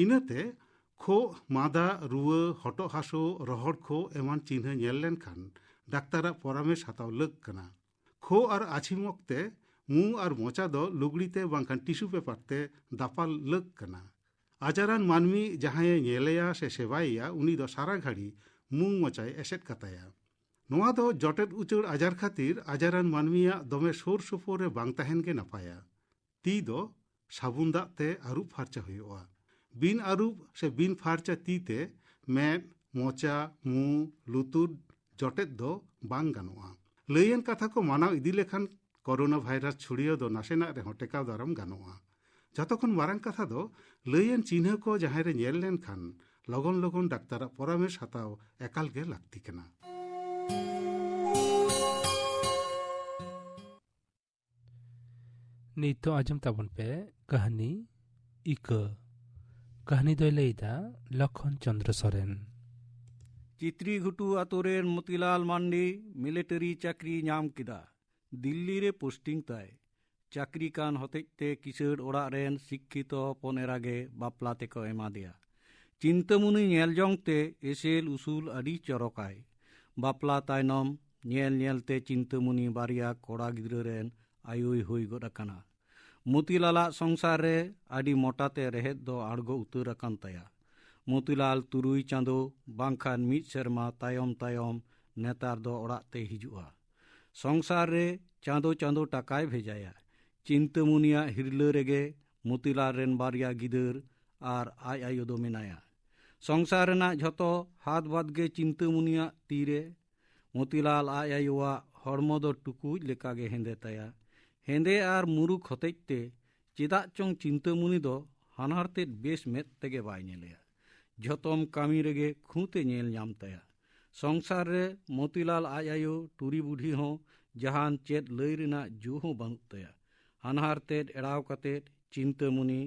ᱤᱱᱟᱹᱛᱮ ᱠᱷᱳᱜ, ᱢᱟᱫᱟ, ᱨᱩᱣᱟᱹ, ᱦᱚᱴᱚᱜ ᱦᱟᱹᱥᱩ, ᱨᱚᱦᱚᱲ ᱠᱷᱳᱜ ᱮᱢᱟᱱ ᱪᱤᱱᱦᱟᱹ ᱧᱮᱞ ᱞᱮᱱᱠᱷᱟᱱ ᱰᱟᱠᱛᱟᱨᱟᱜ ᱯᱚᱨᱟᱢᱮᱥ ᱦᱟᱛᱟᱣ ᱞᱟᱹᱠ ᱠᱟᱱᱟ᱾ ᱠᱷᱳᱜ ᱟᱨ ᱟᱹᱪᱷᱤᱢ ᱚᱠᱛᱮ ᱢᱩ ᱟᱨ ᱢᱚᱪᱟ ᱫᱚ ᱞᱩᱜᱽᱲᱤ ᱛᱮ ᱵᱟᱝᱠᱷᱟᱱ ᱴᱤᱥᱩ ᱯᱮᱯᱟᱨ ᱛᱮ ᱫᱟᱯᱟᱞ ᱞᱟᱹᱠ ᱠᱟᱱᱟ᱾ ᱟᱡᱟᱨᱟᱱ ᱢᱟᱹᱱᱢᱤ ᱡᱟᱦᱟᱸᱭᱮ ᱧᱮᱞᱮᱭᱟ ᱥᱮ ᱥᱮᱵᱟᱭᱮᱭᱟ, ᱩᱱᱤ ᱫᱚ ᱥᱟᱨᱟ ᱜᱷᱟᱹᱲᱤ ᱢᱩ ᱢᱚᱪᱟᱭ ᱮᱥᱮᱫ ᱠᱟᱛᱟᱭᱟ᱾ ᱱᱚᱣᱟ ᱫᱚ ᱡᱚᱴᱮᱫ ᱩᱪᱟᱹᱲ ᱟᱡᱟᱨ ᱠᱷᱟᱹᱛᱤᱨ ᱟᱡᱟᱨᱟᱱ ᱢᱟᱹᱱᱢᱤᱭᱟᱜ ᱫᱚᱢᱮ ᱥᱩᱨ ᱥᱩᱯᱩᱨ ᱨᱮ ᱵᱟᱝ ᱛᱟᱦᱮᱱ ᱜᱮ ᱱᱟᱯᱟᱭᱟ᱾ ᱛᱤ ᱫᱚ ᱥᱟᱵᱩᱱ ᱫᱟᱜ ᱛᱮ ᱟᱹᱨᱩᱵ ᱯᱷᱟᱨᱪᱟ ᱦᱩᱭᱩᱜᱼᱟ᱾ ᱵᱤᱱ ᱟᱹᱨᱩᱵ ᱥᱮ ᱵᱤᱱ ᱯᱷᱟᱨᱪᱟ ᱛᱤ ᱛᱮ ᱢᱮᱫ, ᱢᱚᱪᱟ, ᱢᱩ, ᱞᱩᱛᱩᱨ ᱡᱚᱴᱮᱫ ᱫᱚ ᱵᱟᱝ ᱜᱟᱱᱚᱜᱼᱟ᱾ ᱞᱟᱹᱭᱟᱱ ᱠᱟᱛᱷᱟ ᱠᱚ ᱢᱟᱱᱟᱣ ᱤᱫᱤ ᱞᱮᱠᱷᱟᱱ ᱠᱳᱨᱳᱱᱟ ᱵᱷᱟᱭᱨᱟᱥ ᱪᱷᱩᱲᱭᱟᱹᱣ ᱫᱚ ᱱᱟᱥᱮᱱᱟᱜ ᱨᱮᱦᱚᱸ ᱴᱮᱠᱟᱣ ᱫᱟᱨᱟᱢ ᱜᱟᱱᱚᱜᱼᱟ᱾ ᱡᱷᱚᱛᱚ ᱠᱷᱚᱱ ᱢᱟᱨᱟᱝ ᱠᱟᱛᱷᱟ ᱫᱚ, ᱞᱟᱹᱭᱟᱱ ᱪᱤᱱᱦᱟᱹ ᱠᱚ ᱡᱟᱦᱟᱸᱭ ᱨᱮ ᱧᱮᱞ ᱞᱮᱱᱠᱷᱟᱱ ᱞᱚᱜᱚᱱ ᱞᱚᱜᱚᱱ ᱰᱟᱠᱛᱟᱨᱟᱜ ᱯᱚᱨᱟᱢᱮᱥ ᱦᱟᱛᱟᱣ ᱮᱠᱟᱞ ᱜᱮ ᱞᱟᱹᱠᱛᱤ ᱠᱟᱱᱟ᱾ ᱱᱤᱛᱚᱜ ᱟᱸᱡᱚᱢ ᱛᱟᱵᱚᱱ ᱯᱮ ᱠᱟᱹᱦᱱᱤ ᱤᱠᱟᱹ᱾ ᱠᱟᱹᱦᱱᱤ ᱫᱚᱭ ᱞᱟᱹᱭᱫᱟ ᱞᱚᱠᱷᱚᱱ ᱪᱚᱸᱫᱽᱨᱚ ᱥᱚᱨᱮᱱ᱾ ᱪᱤᱛᱨᱤᱜᱷᱩᱴᱩ ᱟᱛᱳ ᱨᱮᱱ ᱢᱚᱛᱤᱞᱟᱞ ᱢᱟᱱᱰᱤ ᱢᱤᱞᱤᱴᱟᱨᱤ ᱪᱟᱹᱠᱨᱤ ᱧᱟᱢ ᱠᱮᱫᱟ᱾ ᱫᱤᱞᱞᱤ ᱨᱮ ᱯᱳᱥᱴᱤᱝ ᱛᱟᱭ᱾ ᱪᱟᱹᱠᱨᱤ ᱠᱟᱱ ᱦᱚᱛᱮᱡ ᱛᱮ ᱠᱤᱥᱟᱹᱬ ᱚᱲᱟᱜ ᱨᱮᱱ ᱥᱤᱠᱠᱷᱤᱛᱚ ᱦᱚᱯᱚᱱ ᱮᱨᱟ ᱜᱮ ᱵᱟᱯᱞᱟ ᱛᱮᱠᱚ ᱮᱢᱟ ᱫᱮᱭᱟ᱾ ᱪᱤᱱᱛᱟᱹᱢᱩᱱᱤ ᱧᱮᱞ ᱡᱚᱝ ᱛᱮ ᱮᱥᱮᱞ ᱩᱥᱩᱞ ᱟᱹᱰᱤ ᱪᱚᱨᱚᱠᱟᱭ᱾ ᱵᱟᱯᱞᱟ ᱛᱟᱭᱱᱚᱢ ᱧᱮᱞ ᱧᱮᱞ ᱛᱮ ᱪᱤᱱᱛᱟᱹᱢᱩᱱᱤ ᱵᱟᱨᱭᱟ ᱠᱚᱲᱟ ᱜᱤᱫᱽᱨᱟᱹ ᱨᱮᱱ ᱟᱭᱳᱭ ᱦᱩᱭ ᱜᱚᱫ ᱟᱠᱟᱱᱟ᱾ ᱢᱚᱛᱤᱞᱟᱞᱟᱜ ᱥᱚᱝᱥᱟᱨ ᱨᱮ ᱟᱹᱰᱤ ᱢᱚᱴᱟ ᱛᱮ ᱨᱮᱦᱮᱫ ᱫᱚ ᱟᱬᱜᱚ ᱩᱛᱟᱹᱨ ᱟᱠᱟᱱ ᱛᱟᱭᱟ᱾ ᱢᱚᱛᱤᱞᱟᱞ ᱛᱩᱨᱩᱭ ᱪᱟᱸᱫᱚ ᱵᱟᱝᱠᱷᱟᱱ ᱢᱤᱫ ᱥᱮᱨᱢᱟ ᱛᱟᱭᱚᱢ ᱛᱟᱭᱚᱢ ᱱᱮᱛᱟᱨ ᱫᱚ ᱚᱲᱟᱜ ᱛᱮ ᱦᱤᱡᱩᱜᱼᱟ᱾ ᱥᱚᱝᱥᱟᱨ ᱨᱮ ᱪᱟᱸᱫᱚ ᱪᱟᱸᱫᱚ ᱴᱟᱠᱟᱭ ᱵᱷᱮᱡᱟᱭᱟ᱾ ᱪᱤᱱᱛᱟᱹᱢᱩᱱᱤᱭᱟᱜ ᱦᱤᱨᱞᱟᱹ ᱨᱮᱜᱮ ᱢᱚᱛᱤᱞᱟᱞ ᱨᱮᱱ ᱵᱟᱨᱭᱟ ᱜᱤᱫᱟᱹᱨ ᱟᱨ ᱟᱡ ᱟᱭᱳ ᱫᱚ ᱢᱮᱱᱟᱭᱟ᱾ ᱥᱚᱝᱥᱟᱨ ᱨᱮᱱᱟᱜ ᱡᱷᱚᱛᱚ ᱦᱟᱛ ᱵᱟᱫ ᱜᱮ ᱪᱤᱱᱛᱟᱹᱢᱩᱱᱤᱭᱟᱜ ᱛᱤᱨᱮ᱾ ᱢᱚᱛᱤᱞᱟᱞ ᱟᱡ ᱟᱭᱳᱣᱟᱜ ᱦᱚᱲᱢᱚ ᱫᱚ ᱴᱩᱠᱩᱡ ᱞᱮᱠᱟᱜᱮ ᱦᱮᱸᱫᱮ ᱛᱟᱭᱟ᱾ ᱦᱮᱸᱫᱮ ᱟᱨ ᱢᱩᱨᱩᱠ ᱦᱚᱛᱮᱡ ᱛᱮ ᱪᱮᱫᱟᱜ ᱪᱚᱝ ᱪᱤᱱᱛᱟᱹᱢᱩᱱᱤ ᱫᱚ ᱦᱟᱱᱦᱟᱨ ᱛᱮᱫ ᱵᱮᱥ ᱢᱮᱫ ᱛᱮᱜᱮ ᱵᱟᱭ ᱧᱮᱞᱮᱭᱟ᱾ ᱡᱷᱚᱛᱚᱢ ᱠᱟᱹᱢᱤ ᱨᱮᱜᱮ ᱠᱷᱩᱸᱛ ᱮ ᱧᱮᱞ ᱧᱟᱢ ᱛᱟᱭᱟ᱾ ᱥᱚᱝᱥᱟᱨ ᱨᱮ ᱢᱚᱛᱤᱞᱟᱞ ᱟᱡ ᱟᱭᱳ ᱴᱩᱨᱤ ᱵᱩᱰᱷᱤ ᱦᱚᱸ ᱡᱟᱦᱟᱱ ᱪᱮᱫ ᱞᱟᱹᱭ ᱨᱮᱱᱟᱜ ᱡᱩ ᱦᱚᱸ ᱵᱟᱹᱱᱩᱜ ᱛᱟᱭᱟ᱾ ᱦᱟᱱᱦᱟᱨ ᱛᱮᱫ ᱮᱲᱟᱣ ᱠᱟᱛᱮᱫ ᱪᱤᱱᱛᱟᱹᱢᱩᱱᱤ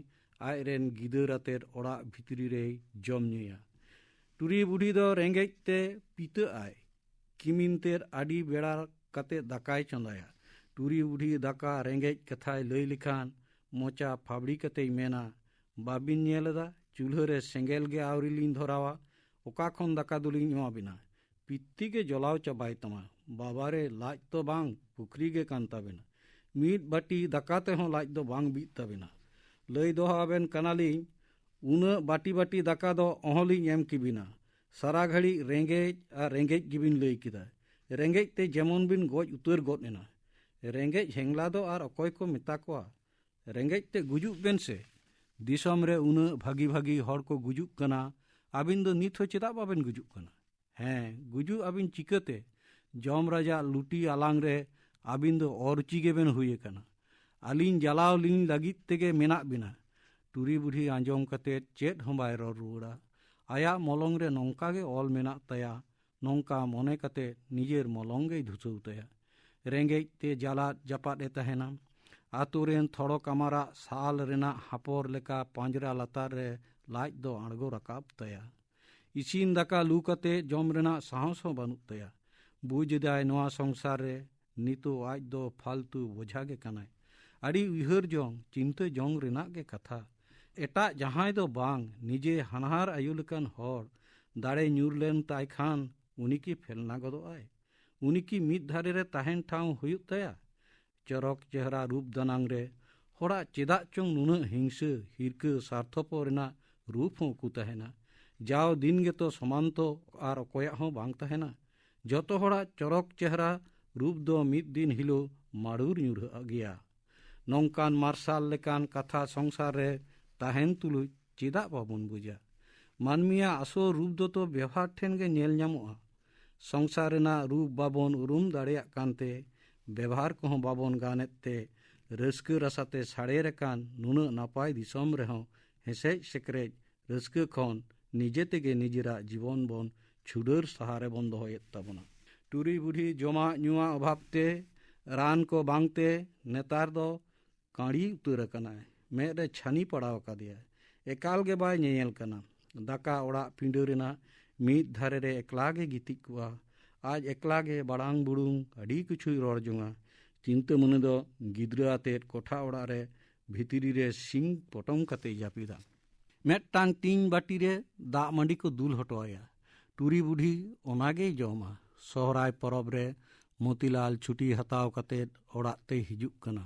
ᱟᱡ ᱨᱮᱱ ᱜᱤᱫᱟᱹᱨ ᱟᱛᱮᱫ ᱚᱲᱟᱜ ᱵᱷᱤᱛᱨᱤ ᱨᱮᱭ ᱡᱚᱢ ᱧᱩᱭᱟ᱾ ᱴᱩᱨᱤ ᱵᱩᱰᱷᱤ ᱫᱚ ᱨᱮᱸᱜᱮᱡ ᱛᱮ ᱯᱤᱛᱟᱹᱜ ᱟᱭ᱾ ᱠᱤᱢᱤᱱ ᱛᱮᱫ ᱟᱹᱰᱤ ᱵᱮᱲᱟ ᱠᱟᱛᱮᱫ ᱫᱟᱠᱟᱭ ᱪᱚᱸᱫᱟᱭᱟ᱾ ᱴᱩᱨᱤ ᱵᱩᱰᱷᱤ ᱫᱟᱠᱟ ᱨᱮᱸᱜᱮᱡ ᱠᱟᱛᱷᱟᱭ ᱞᱟᱹᱭ ᱞᱮᱠᱷᱟᱱ ᱢᱚᱪᱟ ᱯᱷᱟᱵᱽᱲᱤ ᱠᱟᱛᱮᱭ ᱢᱮᱱᱟ, "ᱵᱟᱵᱤᱱ ᱧᱮᱞ ᱮᱫᱟ? ᱪᱩᱞᱦᱟᱹ ᱨᱮ ᱥᱮᱸᱜᱮᱞ ᱜᱮ ᱟᱹᱣᱨᱤ ᱞᱤᱧ ᱫᱷᱚᱨᱟᱣᱟ, ᱚᱠᱟ ᱠᱷᱚᱱ ᱫᱟᱠᱟ ᱫᱚᱞᱤᱧ ᱮᱢᱟ ᱵᱤᱱᱟ? ᱯᱤᱛᱛᱤ ᱜᱮ ᱡᱚᱞᱟᱣ ᱪᱟᱵᱟᱭ ᱛᱟᱢᱟ᱾ ᱵᱟᱵᱟᱨᱮ, ᱞᱟᱡ ᱛᱚ ᱵᱟᱝ, ᱯᱩᱠᱷᱨᱤ ᱜᱮ ᱠᱟᱱ ᱛᱟᱵᱤᱱᱟ᱾ ᱢᱤᱫ ᱵᱟᱹᱴᱤ ᱫᱟᱠᱟ ᱛᱮᱦᱚᱸ ᱞᱟᱡ ᱫᱚ ᱵᱟᱝ ᱵᱤᱜ ᱛᱟᱵᱤᱱᱟ᱾ ᱞᱟᱹᱭ ᱫᱚᱦᱚ ᱟᱵᱮᱱ ᱠᱟᱱᱟᱞᱤᱧ, ᱩᱱᱟᱹᱜ ᱵᱟᱹᱴᱤ ᱵᱟᱹᱴᱤ ᱫᱟᱠᱟ ᱫᱚ ᱚᱦᱚᱸᱞᱤᱧ ᱮᱢ ᱠᱮᱵᱤᱱᱟ᱾ ᱥᱟᱨᱟ ᱜᱷᱟᱹᱲᱤᱡ ᱨᱮᱸᱜᱮᱡ ᱟᱨ ᱨᱮᱸᱜᱮᱡ ᱜᱮᱵᱤᱱ ᱞᱟᱹᱭ ᱠᱮᱫᱟ᱾ ᱨᱮᱸᱜᱮᱡ ᱛᱮ ᱡᱮᱢᱚᱱ ᱵᱤᱱ ᱜᱚᱡ ᱩᱛᱟᱹᱨ ᱜᱚᱫ ᱮᱱᱟ᱾ ᱨᱮᱸᱜᱮᱡ ᱦᱮᱝᱞᱟ ᱫᱚ ᱟᱨ ᱚᱠᱚᱭ ᱠᱚ ᱢᱮᱛᱟ ᱠᱚᱣᱟ? ᱨᱮᱸᱜᱮᱡ ᱛᱮ ᱜᱩᱡᱩᱜ ᱵᱮᱱ ᱥᱮ᱾ ᱫᱤᱥᱚᱢ ᱨᱮ ᱩᱱᱟᱹᱜ ᱵᱷᱟᱹᱜᱤ ᱵᱷᱟᱹᱜᱤ ᱦᱚᱲ ᱠᱚ ᱜᱩᱡᱩᱜ ᱠᱟᱱᱟ, ᱟᱹᱵᱤᱱ ᱫᱚ ᱱᱤᱛ ᱦᱚᱸ ᱪᱮᱫᱟᱜ ᱵᱟᱵᱮᱱ ᱜᱩᱡᱩᱜ ᱠᱟᱱᱟ? ᱦᱮᱸ, ᱜᱩᱡᱩᱜ ᱟᱹᱵᱤᱱ ᱪᱤᱠᱟᱹᱛᱮ? ᱡᱚᱢ ᱨᱟᱡᱟᱜ ᱞᱩᱴᱤ ᱟᱞᱟᱝ ᱨᱮ ᱟᱹᱵᱤᱱ ᱫᱚ ᱚᱨᱪᱤ ᱜᱮᱵᱮᱱ ᱦᱩᱭ ᱟᱠᱟᱱᱟ᱾ ᱟᱹᱞᱤᱧ ᱡᱟᱞᱟᱣ ᱞᱤᱧ ᱞᱟᱹᱜᱤᱫ ᱛᱮᱜᱮ ᱢᱮᱱᱟᱜ ᱵᱤᱱᱟ᱾ ᱴᱩᱨᱤ ᱵᱩᱰᱷᱤ ᱟᱸᱡᱚᱢ ᱠᱟᱛᱮ ᱪᱮᱫ ᱦᱚᱸ ᱵᱟᱭ ᱨᱚᱲ ᱨᱩᱣᱟᱹᱲᱟ᱾ ᱟᱭᱟᱜ ᱢᱚᱞᱚᱝ ᱨᱮ ᱱᱚᱝᱠᱟ ᱜᱮ ᱚᱞ ᱢᱮᱱᱟᱜ ᱛᱟᱭᱟ, ᱱᱚᱝᱠᱟ ᱢᱚᱱᱮ ᱠᱟᱛᱮ ᱱᱤᱡᱮᱨ ᱢᱚᱞᱚᱝ ᱜᱮᱭ ᱫᱷᱩᱥᱟᱹᱣ ᱛᱟᱭᱟ᱾ ᱨᱮᱸᱜᱮᱡ ᱛᱮ ᱡᱟᱞᱟᱫ ᱡᱟᱯᱟᱫ ᱮ ᱛᱟᱦᱮᱱᱟ᱾ ᱟᱛᱳ ᱨᱮᱱ ᱛᱷᱚᱲᱚ ᱠᱟᱢᱟᱨᱟᱜ ᱥᱟᱞ ᱨᱮᱱᱟᱜ ᱦᱟᱯᱚᱨ ᱞᱮᱠᱟ ᱯᱟᱸᱡᱽᱨᱟ ᱞᱟᱛᱟᱨ ᱨᱮ ᱞᱟᱡ ᱫᱚ ᱟᱬᱜᱚ ᱨᱟᱠᱟᱵ ᱛᱟᱭᱟ᱾ ᱤᱥᱤᱱ ᱫᱟᱠᱟ ᱞᱩ ᱠᱟᱛᱮ ᱡᱚᱢ ᱨᱮᱱᱟᱜ ᱥᱟᱦᱚᱥ ᱦᱚᱸ ᱵᱟᱹᱱᱩᱜ ᱛᱟᱭᱟ᱾ ᱵᱩᱡᱽ ᱮᱫᱟᱭ ᱱᱚᱣᱟ ᱥᱚᱝᱥᱟᱨ ᱨᱮ ᱱᱤᱛᱚᱜ ᱟᱡ ᱫᱚ ᱯᱷᱟᱞᱛᱩ ᱵᱚᱡᱷᱟ ᱜᱮ ᱠᱟᱱᱟᱭ᱾ ᱟᱹᱰᱤ ᱩᱭᱦᱟᱹᱨ ᱡᱚᱝ, ᱪᱤᱱᱛᱟᱹ ᱡᱚᱝ ᱨᱮᱱᱟᱜ ᱜᱮ ᱠᱟᱛᱷᱟ᱾ ᱮᱴᱟᱜ ᱡᱟᱦᱟᱸᱭ ᱫᱚ ᱵᱟᱝ, ᱱᱤᱡᱮ ᱦᱟᱱᱦᱟᱨ ᱟᱭᱳ ᱞᱮᱠᱟᱱ ᱦᱚᱲ ᱫᱟᱲᱮ ᱧᱩᱨ ᱞᱮᱱ ᱛᱟᱭ ᱠᱷᱟᱱ ᱩᱱᱤ ᱠᱤ ᱯᱷᱮᱞᱱᱟ ᱜᱚᱫᱚᱜ ᱟᱭ? ᱩᱱᱤ ᱠᱤ ᱢᱤᱫ ᱫᱷᱟᱨᱮ ᱨᱮ ᱛᱟᱦᱮᱱ ᱴᱷᱟᱶ ᱦᱩᱭᱩᱜ ᱛᱟᱭᱟ? ᱪᱚᱨᱚᱠ ᱪᱮᱦᱨᱟ ᱨᱩᱯ ᱫᱟᱱᱟᱝ ᱨᱮ ᱦᱚᱲᱟᱜ ᱪᱮᱫᱟᱜ ᱪᱚᱝ ᱱᱩᱱᱟᱹᱜ ᱦᱤᱝᱥᱟᱹ, ᱦᱤᱨᱠᱟᱹ, ᱥᱟᱨᱛᱷᱚᱯᱚᱨ ᱨᱮᱱᱟᱜ ᱨᱩᱯ ᱦᱚᱸ ᱩᱠᱩ ᱛᱟᱦᱮᱱᱟ? ᱡᱟᱣ ᱫᱤᱱ ᱜᱮᱛᱚ ᱥᱚᱢᱟᱱᱛᱚ ᱟᱨ ᱚᱠᱚᱭᱟᱜ ᱦᱚᱸ ᱵᱟᱝ ᱛᱟᱦᱮᱱᱟ᱾ ᱡᱚᱛᱚ ᱦᱚᱲᱟᱜ ᱪᱚᱨᱚᱠ ᱪᱮᱦᱨᱟ ᱨᱩᱯ ᱫᱚ ᱢᱤᱫ ᱫᱤᱱ ᱦᱤᱞᱳᱜ ᱢᱟᱲᱩᱨ ᱧᱩᱨᱦᱟᱹᱜ ᱜᱮᱭᱟ᱾ ᱱᱚᱝᱠᱟᱱ ᱢᱟᱨᱥᱟᱞ ᱞᱮᱠᱟᱱ ᱠᱟᱛᱷᱟ ᱥᱚᱝᱥᱟᱨ ᱨᱮ ᱛᱟᱦᱮᱱ ᱛᱩᱞᱩᱡ ᱪᱮᱫᱟᱜ ᱵᱟᱵᱚᱱ ᱵᱩᱡᱟ? ᱢᱟᱹᱱᱢᱤᱭᱟᱜ ᱟᱥᱚᱞ ᱨᱩᱯ ᱫᱚᱛᱚ ᱵᱮᱣᱦᱟᱨ ᱴᱷᱮᱱ ᱜᱮ ᱧᱮᱞ ᱧᱟᱢᱚᱜᱼᱟ᱾ ᱥᱚᱝᱥᱟᱨ ᱨᱮᱱᱟᱜ ᱨᱩᱯ ᱵᱟᱵᱚᱱ ᱩᱨᱩᱢ ᱫᱟᱲᱮᱭᱟᱜ ᱠᱟᱱᱛᱮ, ᱵᱮᱵᱷᱟᱨ ᱠᱚᱦᱚᱸ ᱵᱟᱵᱚᱱ ᱜᱟᱱᱮᱫ ᱛᱮ, ᱨᱟᱹᱥᱠᱟᱹ ᱨᱟᱥᱟᱛᱮ ᱥᱟᱲᱮᱨ ᱟᱠᱟᱱ ᱱᱩᱱᱟᱹᱜ ᱱᱟᱯᱟᱭ ᱫᱤᱥᱚᱢ ᱨᱮᱦᱚᱸ ᱦᱮᱸᱥᱮᱡ ᱥᱮᱠᱨᱮᱡ ᱨᱟᱹᱥᱠᱟᱹ ᱠᱷᱚᱱ ᱱᱤᱡᱮ ᱛᱮᱜᱮ ᱱᱤᱡᱮᱨᱟᱜ ᱡᱤᱵᱚᱱ ᱵᱚᱱ ᱪᱷᱩᱰᱟᱹᱨ ᱥᱟᱦᱟ ᱨᱮᱵᱚᱱ ᱫᱚᱦᱚᱭᱮᱫ ᱛᱟᱵᱚᱱᱟ᱾ ᱴᱩᱨᱤ ᱵᱩᱰᱷᱤ ᱡᱚᱢᱟᱜ ᱧᱩᱣᱟᱜ ᱚᱵᱷᱟᱵ ᱛᱮ, ᱨᱟᱱ ᱠᱚ ᱵᱟᱝᱛᱮ ᱱᱮᱛᱟᱨ ᱫᱚ ᱠᱟᱸᱲᱤ ᱩᱛᱟᱹᱨ ᱟᱠᱟᱱᱟᱭ᱾ ᱢᱮᱫ ᱨᱮ ᱪᱷᱟᱹᱱᱤ ᱯᱟᱲᱟᱣ ᱟᱠᱟᱫᱮᱭᱟ᱾ ᱮᱠᱟᱞ ᱜᱮ ᱵᱟᱭ ᱧᱮᱧᱮᱞ ᱠᱟᱱᱟ᱾ ᱫᱟᱠᱟ ᱚᱲᱟᱜ ᱯᱤᱸᱰᱟᱹ ᱨᱮᱱᱟᱜ ᱢᱤᱫ ᱫᱷᱟᱨᱮ ᱨᱮ ᱮᱠᱞᱟ ᱜᱮ ᱜᱤᱛᱤᱡ ᱠᱚᱜᱼᱟ᱾ ᱟᱡ ᱮᱠᱞᱟ ᱜᱮ ᱵᱟᱲᱟᱝ ᱵᱩᱲᱩᱝ ᱟᱹᱰᱤ ᱠᱤᱪᱷᱩᱭ ᱨᱚᱲ ᱡᱚᱝᱟ᱾ ᱪᱤᱱᱛᱟᱹ ᱢᱚᱱᱮ ᱫᱚ ᱜᱤᱫᱽᱨᱟᱹ ᱟᱛᱮᱫ ᱠᱚᱴᱷᱟ ᱚᱲᱟᱜ ᱨᱮ ᱵᱷᱤᱛᱨᱤ ᱨᱮ ᱥᱤᱝ ᱯᱚᱴᱚᱢ ᱠᱟᱛᱮᱭ ᱡᱟᱹᱯᱤᱫᱟ᱾ ᱢᱤᱫᱴᱟᱝ ᱴᱤᱧ ᱵᱟᱹᱴᱤ ᱨᱮ ᱫᱟᱜ ᱢᱟᱹᱰᱤ ᱠᱚ ᱫᱩᱞ ᱦᱚᱴᱚ ᱟᱭᱟ᱾ ᱴᱩᱨᱤ ᱵᱩᱰᱷᱤ ᱚᱱᱟ ᱜᱮᱭ ᱡᱚᱢᱟ᱾ ᱥᱚᱦᱨᱟᱭ ᱯᱚᱨᱚᱵᱽ ᱨᱮ ᱢᱚᱛᱤᱞᱟᱞ ᱪᱷᱩᱴᱤ ᱦᱟᱛᱟᱣ ᱠᱟᱛᱮ ᱚᱲᱟᱜ ᱛᱮᱭ ᱦᱤᱡᱩᱜ ᱠᱟᱱᱟ᱾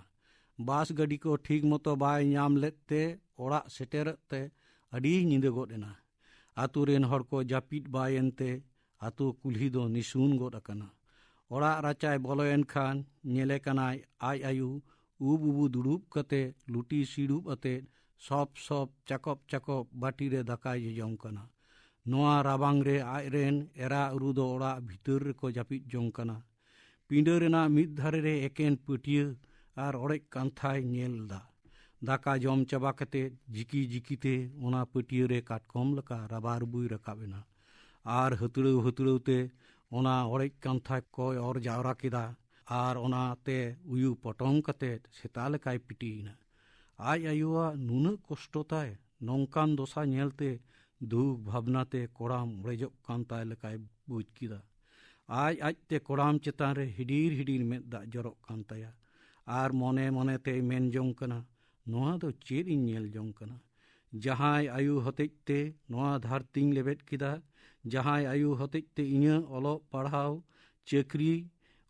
ᱵᱟᱥ ᱜᱟᱹᱰᱤ ᱠᱚ ᱴᱷᱤᱠ ᱢᱚᱛᱚ ᱵᱟᱭ ᱧᱟᱢ ᱞᱮᱫ ᱛᱮ ᱚᱲᱟᱜ ᱥᱮᱴᱮᱨᱚᱜ ᱛᱮ ᱟᱹᱰᱤ ᱧᱤᱫᱟᱹ ᱜᱚᱫ ᱮᱱᱟ᱾ ᱟᱛᱳ ᱨᱮᱱ ᱦᱚᱲ ᱠᱚ ᱡᱟᱹᱯᱤᱫ ᱵᱟᱭᱮᱱ ᱛᱮ ᱟᱛᱳ ᱠᱩᱞᱦᱤ ᱫᱚ ᱱᱤᱥᱩᱱ ᱜᱚᱫ ᱟᱠᱟᱱᱟ᱾ ᱚᱲᱟᱜ ᱨᱟᱪᱟᱭ ᱵᱚᱞᱚᱭᱮᱱ ᱠᱷᱟᱱ ᱧᱮᱞᱮ ᱠᱟᱱᱟᱭ ᱟᱡ ᱟᱭᱳ ᱩᱵ ᱩᱵᱩ ᱫᱩᱲᱩᱵ ᱠᱟᱛᱮ ᱞᱩᱴᱤ ᱥᱤᱲᱩᱵ ᱟᱛᱮ ᱥᱚᱯ ᱥᱚᱯ ᱪᱟᱠᱚᱯ ᱪᱟᱠᱚᱯ ᱵᱟᱹᱴᱤ ᱨᱮ ᱫᱟᱠᱟᱭ ᱡᱚᱡᱚᱢ ᱠᱟᱱᱟ᱾ ᱱᱚᱣᱟ ᱨᱟᱵᱟᱝ ᱨᱮ ᱟᱡᱨᱮᱱ ᱮᱨᱟ ᱩᱨᱩ ᱫᱚ ᱚᱲᱟᱜ ᱵᱷᱤᱛᱟᱹᱨ ᱨᱮᱠᱚ ᱡᱟᱹᱯᱤᱫ ᱡᱚᱝ ᱠᱟᱱᱟ᱾ ᱯᱤᱸᱰᱟᱹ ᱨᱮᱱᱟᱜ ᱢᱤᱫ ᱫᱷᱟᱨᱮ ᱨᱮ ᱮᱠᱮᱱ ᱯᱟᱹᱴᱭᱟᱹ ᱟᱨ ᱚᱲᱮᱡ ᱠᱟᱱᱛᱷᱟᱭ ᱧᱮᱞ ᱮᱫᱟ᱾ ᱫᱟᱠᱟ ᱡᱚᱢ ᱪᱟᱵᱟ ᱠᱟᱛᱮ ᱡᱤᱠᱤ ᱡᱤᱠᱤ ᱛᱮ ᱚᱱᱟ ᱯᱟᱹᱴᱭᱟᱹ ᱨᱮ ᱠᱟᱴᱠᱚᱢ ᱞᱮᱠᱟ ᱨᱟᱵᱟᱨ ᱵᱩᱭ ᱨᱟᱠᱟᱵ ᱮᱱᱟ᱾ ᱟᱨ ᱦᱟᱹᱛᱲᱟᱹᱣ ᱦᱟᱹᱛᱲᱟᱹᱣ ᱛᱮ ᱚᱱᱟ ᱚᱲᱮᱡ ᱠᱟᱱᱛᱷᱟ ᱠᱚᱭ ᱚᱨ ᱡᱟᱣᱨᱟ ᱠᱮᱫᱟ᱾ ᱟᱨ ᱚᱱᱟᱛᱮ ᱩᱭᱩ ᱯᱚᱴᱚᱢ ᱠᱟᱛᱮ ᱥᱮᱛᱟ ᱞᱮᱠᱟᱭ ᱯᱤᱴᱤᱭᱮᱱᱟ᱾ ᱟᱡ ᱟᱭᱳᱣᱟᱜ ᱱᱩᱱᱟᱹᱜ ᱠᱚᱥᱴᱚ ᱛᱟᱭ, ᱱᱚᱝᱠᱟᱱ ᱫᱚᱥᱟ ᱧᱮᱞᱛᱮ ᱫᱩᱠ ᱵᱷᱟᱵᱽᱱᱟ ᱛᱮ ᱠᱚᱲᱟᱢ ᱚᱲᱮᱡᱚᱜ ᱠᱟᱱ ᱛᱟᱭ ᱞᱮᱠᱟᱭ ᱵᱩᱡᱽ ᱠᱮᱫᱟ᱾ ᱟᱡ ᱟᱡᱛᱮ ᱠᱚᱲᱟᱢ ᱪᱮᱛᱟᱱ ᱨᱮ ᱦᱤᱰᱤᱨ ᱦᱤᱰᱤᱨ ᱢᱮᱫ ᱫᱟᱜ ᱡᱚᱨᱚᱜ ᱠᱟᱱ ᱛᱟᱭᱟ᱾ ᱟᱨ ᱢᱚᱱᱮ ᱢᱚᱱᱮ ᱛᱮᱭ ᱢᱮᱱ ᱡᱚᱝ ᱠᱟᱱᱟ, "ᱱᱚᱣᱟ ᱫᱚ ᱪᱮᱫ ᱤᱧ ᱧᱮᱞ ᱡᱚᱝ ᱠᱟᱱᱟ? ᱡᱟᱦᱟᱸᱭ ᱟᱭᱳ ᱦᱚᱛᱮᱡ ᱛᱮ ᱱᱚᱣᱟ ᱫᱷᱟᱹᱨᱛᱤᱧ ᱞᱮᱵᱮᱫ ᱠᱮᱫᱟ, ᱡᱟᱦᱟᱸᱭ ᱟᱭᱳ ᱦᱚᱛᱮᱡ ᱛᱮ ᱤᱧᱟᱹᱜ ᱚᱞᱚᱜ ᱯᱟᱲᱦᱟᱣ, ᱪᱟᱹᱠᱨᱤ,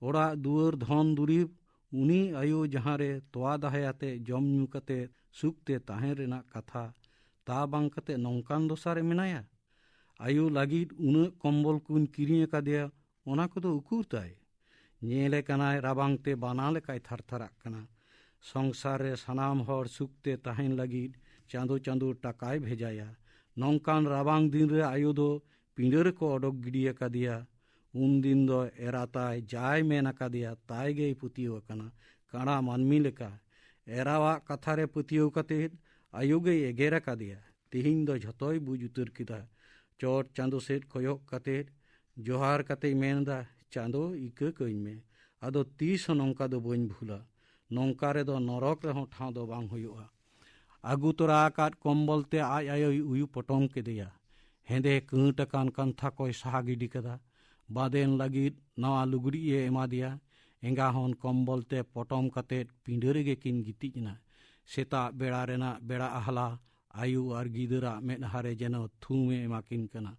ᱚᱲᱟᱜ ᱫᱩᱣᱟᱹᱨ, ᱫᱷᱚᱱ ᱫᱩᱨᱤᱵᱽ, ᱩᱱᱤ ᱟᱭᱳ ᱡᱟᱦᱟᱸ ᱨᱮ ᱛᱚᱣᱟ ᱫᱟᱦᱮ ᱟᱛᱮ ᱡᱚᱢ ᱧᱩ ᱠᱟᱛᱮ ᱥᱩᱠ ᱛᱮ ᱛᱟᱦᱮᱸ ᱨᱮᱱᱟᱜ ᱠᱟᱛᱷᱟ, ᱛᱟ ᱵᱟᱝ ᱠᱟᱛᱮ ᱱᱚᱝᱠᱟᱱ ᱫᱚᱥᱟ ᱨᱮ ᱢᱮᱱᱟᱭᱟ?" ᱟᱭᱳ ᱞᱟᱹᱜᱤᱫ ᱩᱱᱟᱹᱜ ᱠᱚᱢᱵᱚᱞ ᱠᱚᱧ ᱠᱤᱨᱤᱧ ᱟᱠᱟᱫᱮᱭᱟ, ᱚᱱᱟ ᱠᱚᱫᱚ ᱩᱠᱩᱨ ᱛᱟᱭ? ᱧᱮᱞᱮ ᱠᱟᱱᱟᱭ ᱨᱟᱵᱟᱝ ᱛᱮ ᱵᱟᱱᱟ ᱞᱮᱠᱟᱭ ᱛᱷᱟᱨᱛᱷᱟᱨᱟᱜ ᱠᱟᱱᱟ᱾ ᱥᱚᱝᱥᱟᱨ ᱨᱮ ᱥᱟᱱᱟᱢ ᱦᱚᱲ ᱥᱩᱠ ᱛᱮ ᱛᱟᱦᱮᱱ ᱞᱟᱹᱜᱤᱫ ᱪᱟᱸᱫᱚ ᱪᱟᱸᱫᱚ ᱴᱟᱠᱟᱭ ᱵᱷᱮᱡᱟᱭᱟ᱾ ᱱᱚᱝᱠᱟᱱ ᱨᱟᱵᱟᱝ ᱫᱤᱱ ᱨᱮ ᱟᱭᱳ ᱫᱚ ᱯᱤᱸᱰᱟᱹ ᱨᱮᱠᱚ ᱚᱰᱚᱠ ᱜᱤᱰᱤ ᱟᱠᱟᱫᱮᱭᱟ᱾ ᱩᱱᱫᱤᱱ ᱫᱚ ᱮᱨᱟᱛᱟᱭ ᱡᱟᱭ ᱢᱮᱱ ᱟᱠᱟᱫᱮᱭᱟ, ᱛᱟᱭ ᱜᱮᱭ ᱯᱟᱹᱛᱭᱟᱹᱣ ᱟᱠᱟᱱᱟ, ᱠᱟᱬᱟ ᱢᱟᱹᱱᱢᱤ ᱞᱮᱠᱟ᱾ ᱮᱨᱟᱣᱟᱜ ᱠᱟᱛᱷᱟ ᱨᱮ ᱯᱟᱹᱛᱭᱟᱹᱣ ᱠᱟᱛᱮ ᱟᱭᱳ ᱜᱮᱭ ᱮᱜᱮᱨ ᱟᱠᱟᱫᱮᱭᱟ᱾ ᱛᱮᱦᱮᱧ ᱫᱚ ᱡᱷᱚᱛᱚᱭ ᱵᱩᱡᱽ ᱩᱛᱟᱹᱨ ᱠᱮᱫᱟ᱾ ᱪᱚᱴ ᱪᱟᱸᱫᱚ ᱥᱮᱫ ᱠᱚᱭᱚᱜ ᱠᱟᱛᱮ ᱡᱚᱦᱟᱨ ᱠᱟᱛᱮᱭ ᱢᱮᱱ ᱮᱫᱟ, "ᱪᱟᱸᱫᱚ, ᱤᱠᱟᱹ ᱠᱟᱹᱧ ᱢᱮ, ᱟᱫᱚ ᱛᱤᱥ ᱦᱚᱸ ᱱᱚᱝᱠᱟ ᱫᱚ ᱵᱟᱹᱧ ᱵᱷᱩᱞᱟ᱾ ᱱᱚᱝᱠᱟ ᱨᱮᱫᱚ ᱱᱚᱨᱚᱠ ᱨᱮᱦᱚᱸ ᱴᱷᱟᱶ ᱫᱚ ᱵᱟᱝ ᱦᱩᱭᱩᱜᱼᱟ᱾" ᱟᱹᱜᱩ ᱛᱚᱨᱟ ᱟᱠᱟᱫ ᱠᱚᱢᱵᱚᱞ ᱛᱮ ᱟᱡ ᱟᱭᱳᱭ ᱩᱭᱩ ᱯᱚᱴᱚᱢ ᱠᱮᱫᱮᱭᱟ᱾ ᱦᱮᱸᱫᱮ ᱠᱟᱹᱸᱴ ᱟᱠᱟᱱ ᱠᱟᱱᱛᱷᱟ ᱠᱚᱭ ᱥᱟᱦᱟ ᱜᱤᱰᱤ ᱠᱟᱫᱟ᱾ ᱵᱟᱸᱫᱮᱱ ᱞᱟᱹᱜᱤᱫ ᱱᱟᱣᱟ ᱞᱩᱜᱽᱲᱤᱡ ᱮ ᱮᱢᱟ ᱫᱮᱭᱟ᱾ ᱮᱸᱜᱟ ᱦᱚᱸ ᱠᱚᱢᱵᱚᱞ ᱛᱮ ᱯᱚᱴᱚᱢ ᱠᱟᱛᱮ ᱯᱤᱸᱰᱟᱹ ᱨᱮᱜᱮ ᱠᱤᱱ ᱜᱤᱛᱤᱡ ᱮᱱᱟ᱾ ᱥᱮᱛᱟᱜ ᱵᱮᱲᱟ ᱨᱮᱱᱟᱜ ᱵᱮᱲᱟ ᱟᱦᱞᱟ ᱟᱭᱳ ᱟᱨ ᱜᱤᱫᱟᱹᱨᱟᱜ ᱢᱮᱫᱦᱟ ᱨᱮ ᱡᱮᱱᱚ ᱛᱷᱩᱢ ᱮ ᱮᱢᱟ ᱠᱤᱱ ᱠᱟᱱᱟ᱾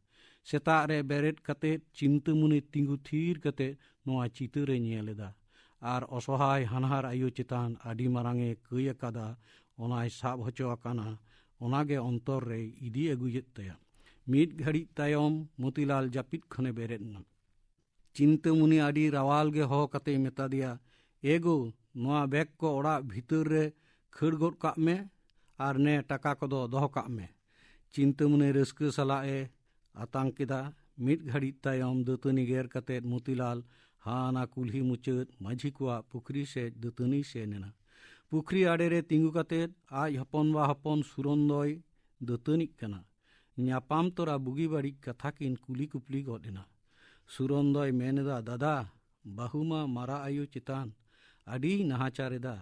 ᱥᱮᱛᱟᱜ ᱨᱮ ᱵᱮᱨᱮᱫ ᱠᱟᱛᱮ ᱪᱤᱱᱛᱟᱹᱢᱩᱱᱤ ᱛᱤᱸᱜᱩ ᱛᱷᱤᱨ ᱠᱟᱛᱮ ᱱᱚᱣᱟ ᱪᱤᱛᱟᱹᱨ ᱮ ᱧᱮᱞ ᱮᱫᱟ᱾ ᱟᱨ ᱚᱥᱚᱦᱟᱭ ᱦᱟᱱᱦᱟᱨ ᱟᱭᱳ ᱪᱮᱛᱟᱱ ᱟᱹᱰᱤ ᱢᱟᱨᱟᱝ ᱮ ᱠᱟᱹᱭ ᱟᱠᱟᱫᱟ, ᱚᱱᱟᱭ ᱥᱟᱵ ᱦᱚᱪᱚ ᱟᱠᱟᱱᱟ, ᱚᱱᱟᱜᱮ ᱚᱱᱛᱚᱨ ᱨᱮᱭ ᱤᱫᱤ ᱟᱹᱜᱩᱭᱮᱫ ᱛᱟᱭᱟ᱾ ᱢᱤᱫ ᱜᱷᱟᱹᱲᱤᱡ ᱛᱟᱭᱚᱢ ᱢᱚᱛᱤᱞᱟᱞ ᱡᱟᱹᱯᱤᱫ ᱠᱷᱚᱱᱮ ᱵᱮᱨᱮᱫ ᱮᱱᱟ᱾ ᱪᱤᱱᱛᱟᱹᱢᱩᱱᱤ ᱟᱹᱰᱤ ᱨᱟᱣᱟᱞ ᱜᱮ ᱦᱚᱦᱚ ᱠᱟᱛᱮᱭ ᱢᱮᱛᱟ ᱫᱮᱭᱟ, "ᱮ ᱜᱳ, ᱱᱚᱣᱟ ᱵᱮᱜᱽ ᱠᱚ ᱚᱲᱟᱜ ᱵᱷᱤᱛᱟᱹᱨ ᱨᱮ ᱠᱷᱟᱹᱲ ᱜᱚᱫ ᱠᱟᱜ ᱢᱮ ᱟᱨ ᱱᱮ ᱴᱟᱠᱟ ᱠᱚᱫᱚ ᱫᱚᱦᱚ ᱠᱟᱜ ᱢᱮ᱾" ᱪᱤᱱᱛᱟᱹᱢᱩᱱᱤ ᱨᱟᱹᱥᱠᱟᱹ ᱥᱟᱞᱟᱜ ᱮ ᱟᱛᱟᱝ ᱠᱮᱫᱟ᱾ ᱢᱤᱫ ᱜᱷᱟᱹᱲᱤᱡ ᱛᱟᱭᱚᱢ ᱫᱟᱹᱛᱟᱹᱱᱤ ᱜᱮᱨ ᱠᱟᱛᱮ ᱢᱚᱛᱤᱞᱟᱞ ᱦᱟᱱᱟ ᱠᱩᱞᱦᱤ ᱢᱩᱪᱟᱹᱫ ᱢᱟᱹᱡᱷᱤ ᱠᱚᱣᱟᱜ ᱯᱩᱠᱷᱨᱤ ᱥᱮᱫ ᱫᱟᱹᱛᱟᱹᱱᱤ ᱥᱮᱱ ᱮᱱᱟ᱾ ᱯᱩᱠᱷᱨᱤ ᱟᱲᱮ ᱨᱮ ᱛᱤᱸᱜᱩ ᱠᱟᱛᱮ ᱟᱡ ᱦᱚᱯᱚᱱᱵᱟ ᱦᱚᱯᱚᱱ ᱥᱩᱨᱚᱱ ᱫᱚᱭ ᱫᱟᱹᱛᱟᱹᱱᱤᱜ ᱠᱟᱱᱟ᱾ ᱧᱟᱯᱟᱢ ᱛᱚᱨᱟ ᱵᱩᱜᱤ ᱵᱟᱹᱲᱤᱡ ᱠᱟᱛᱷᱟ ᱠᱤᱱ ᱠᱩᱞᱤ ᱠᱩᱯᱞᱤ ᱜᱚᱫ ᱮᱱᱟ᱾ ᱥᱩᱨᱚᱱ ᱫᱚᱭ ᱢᱮᱱ ᱮᱫᱟ, "ᱫᱟᱫᱟ, ᱵᱟᱹᱦᱩ ᱢᱟ ᱢᱟᱨᱟ ᱟᱭᱳ ᱪᱮᱛᱟᱱ ᱟᱹᱰᱤᱭ ᱱᱟᱦᱟᱪᱟᱨ ᱮᱫᱟ᱾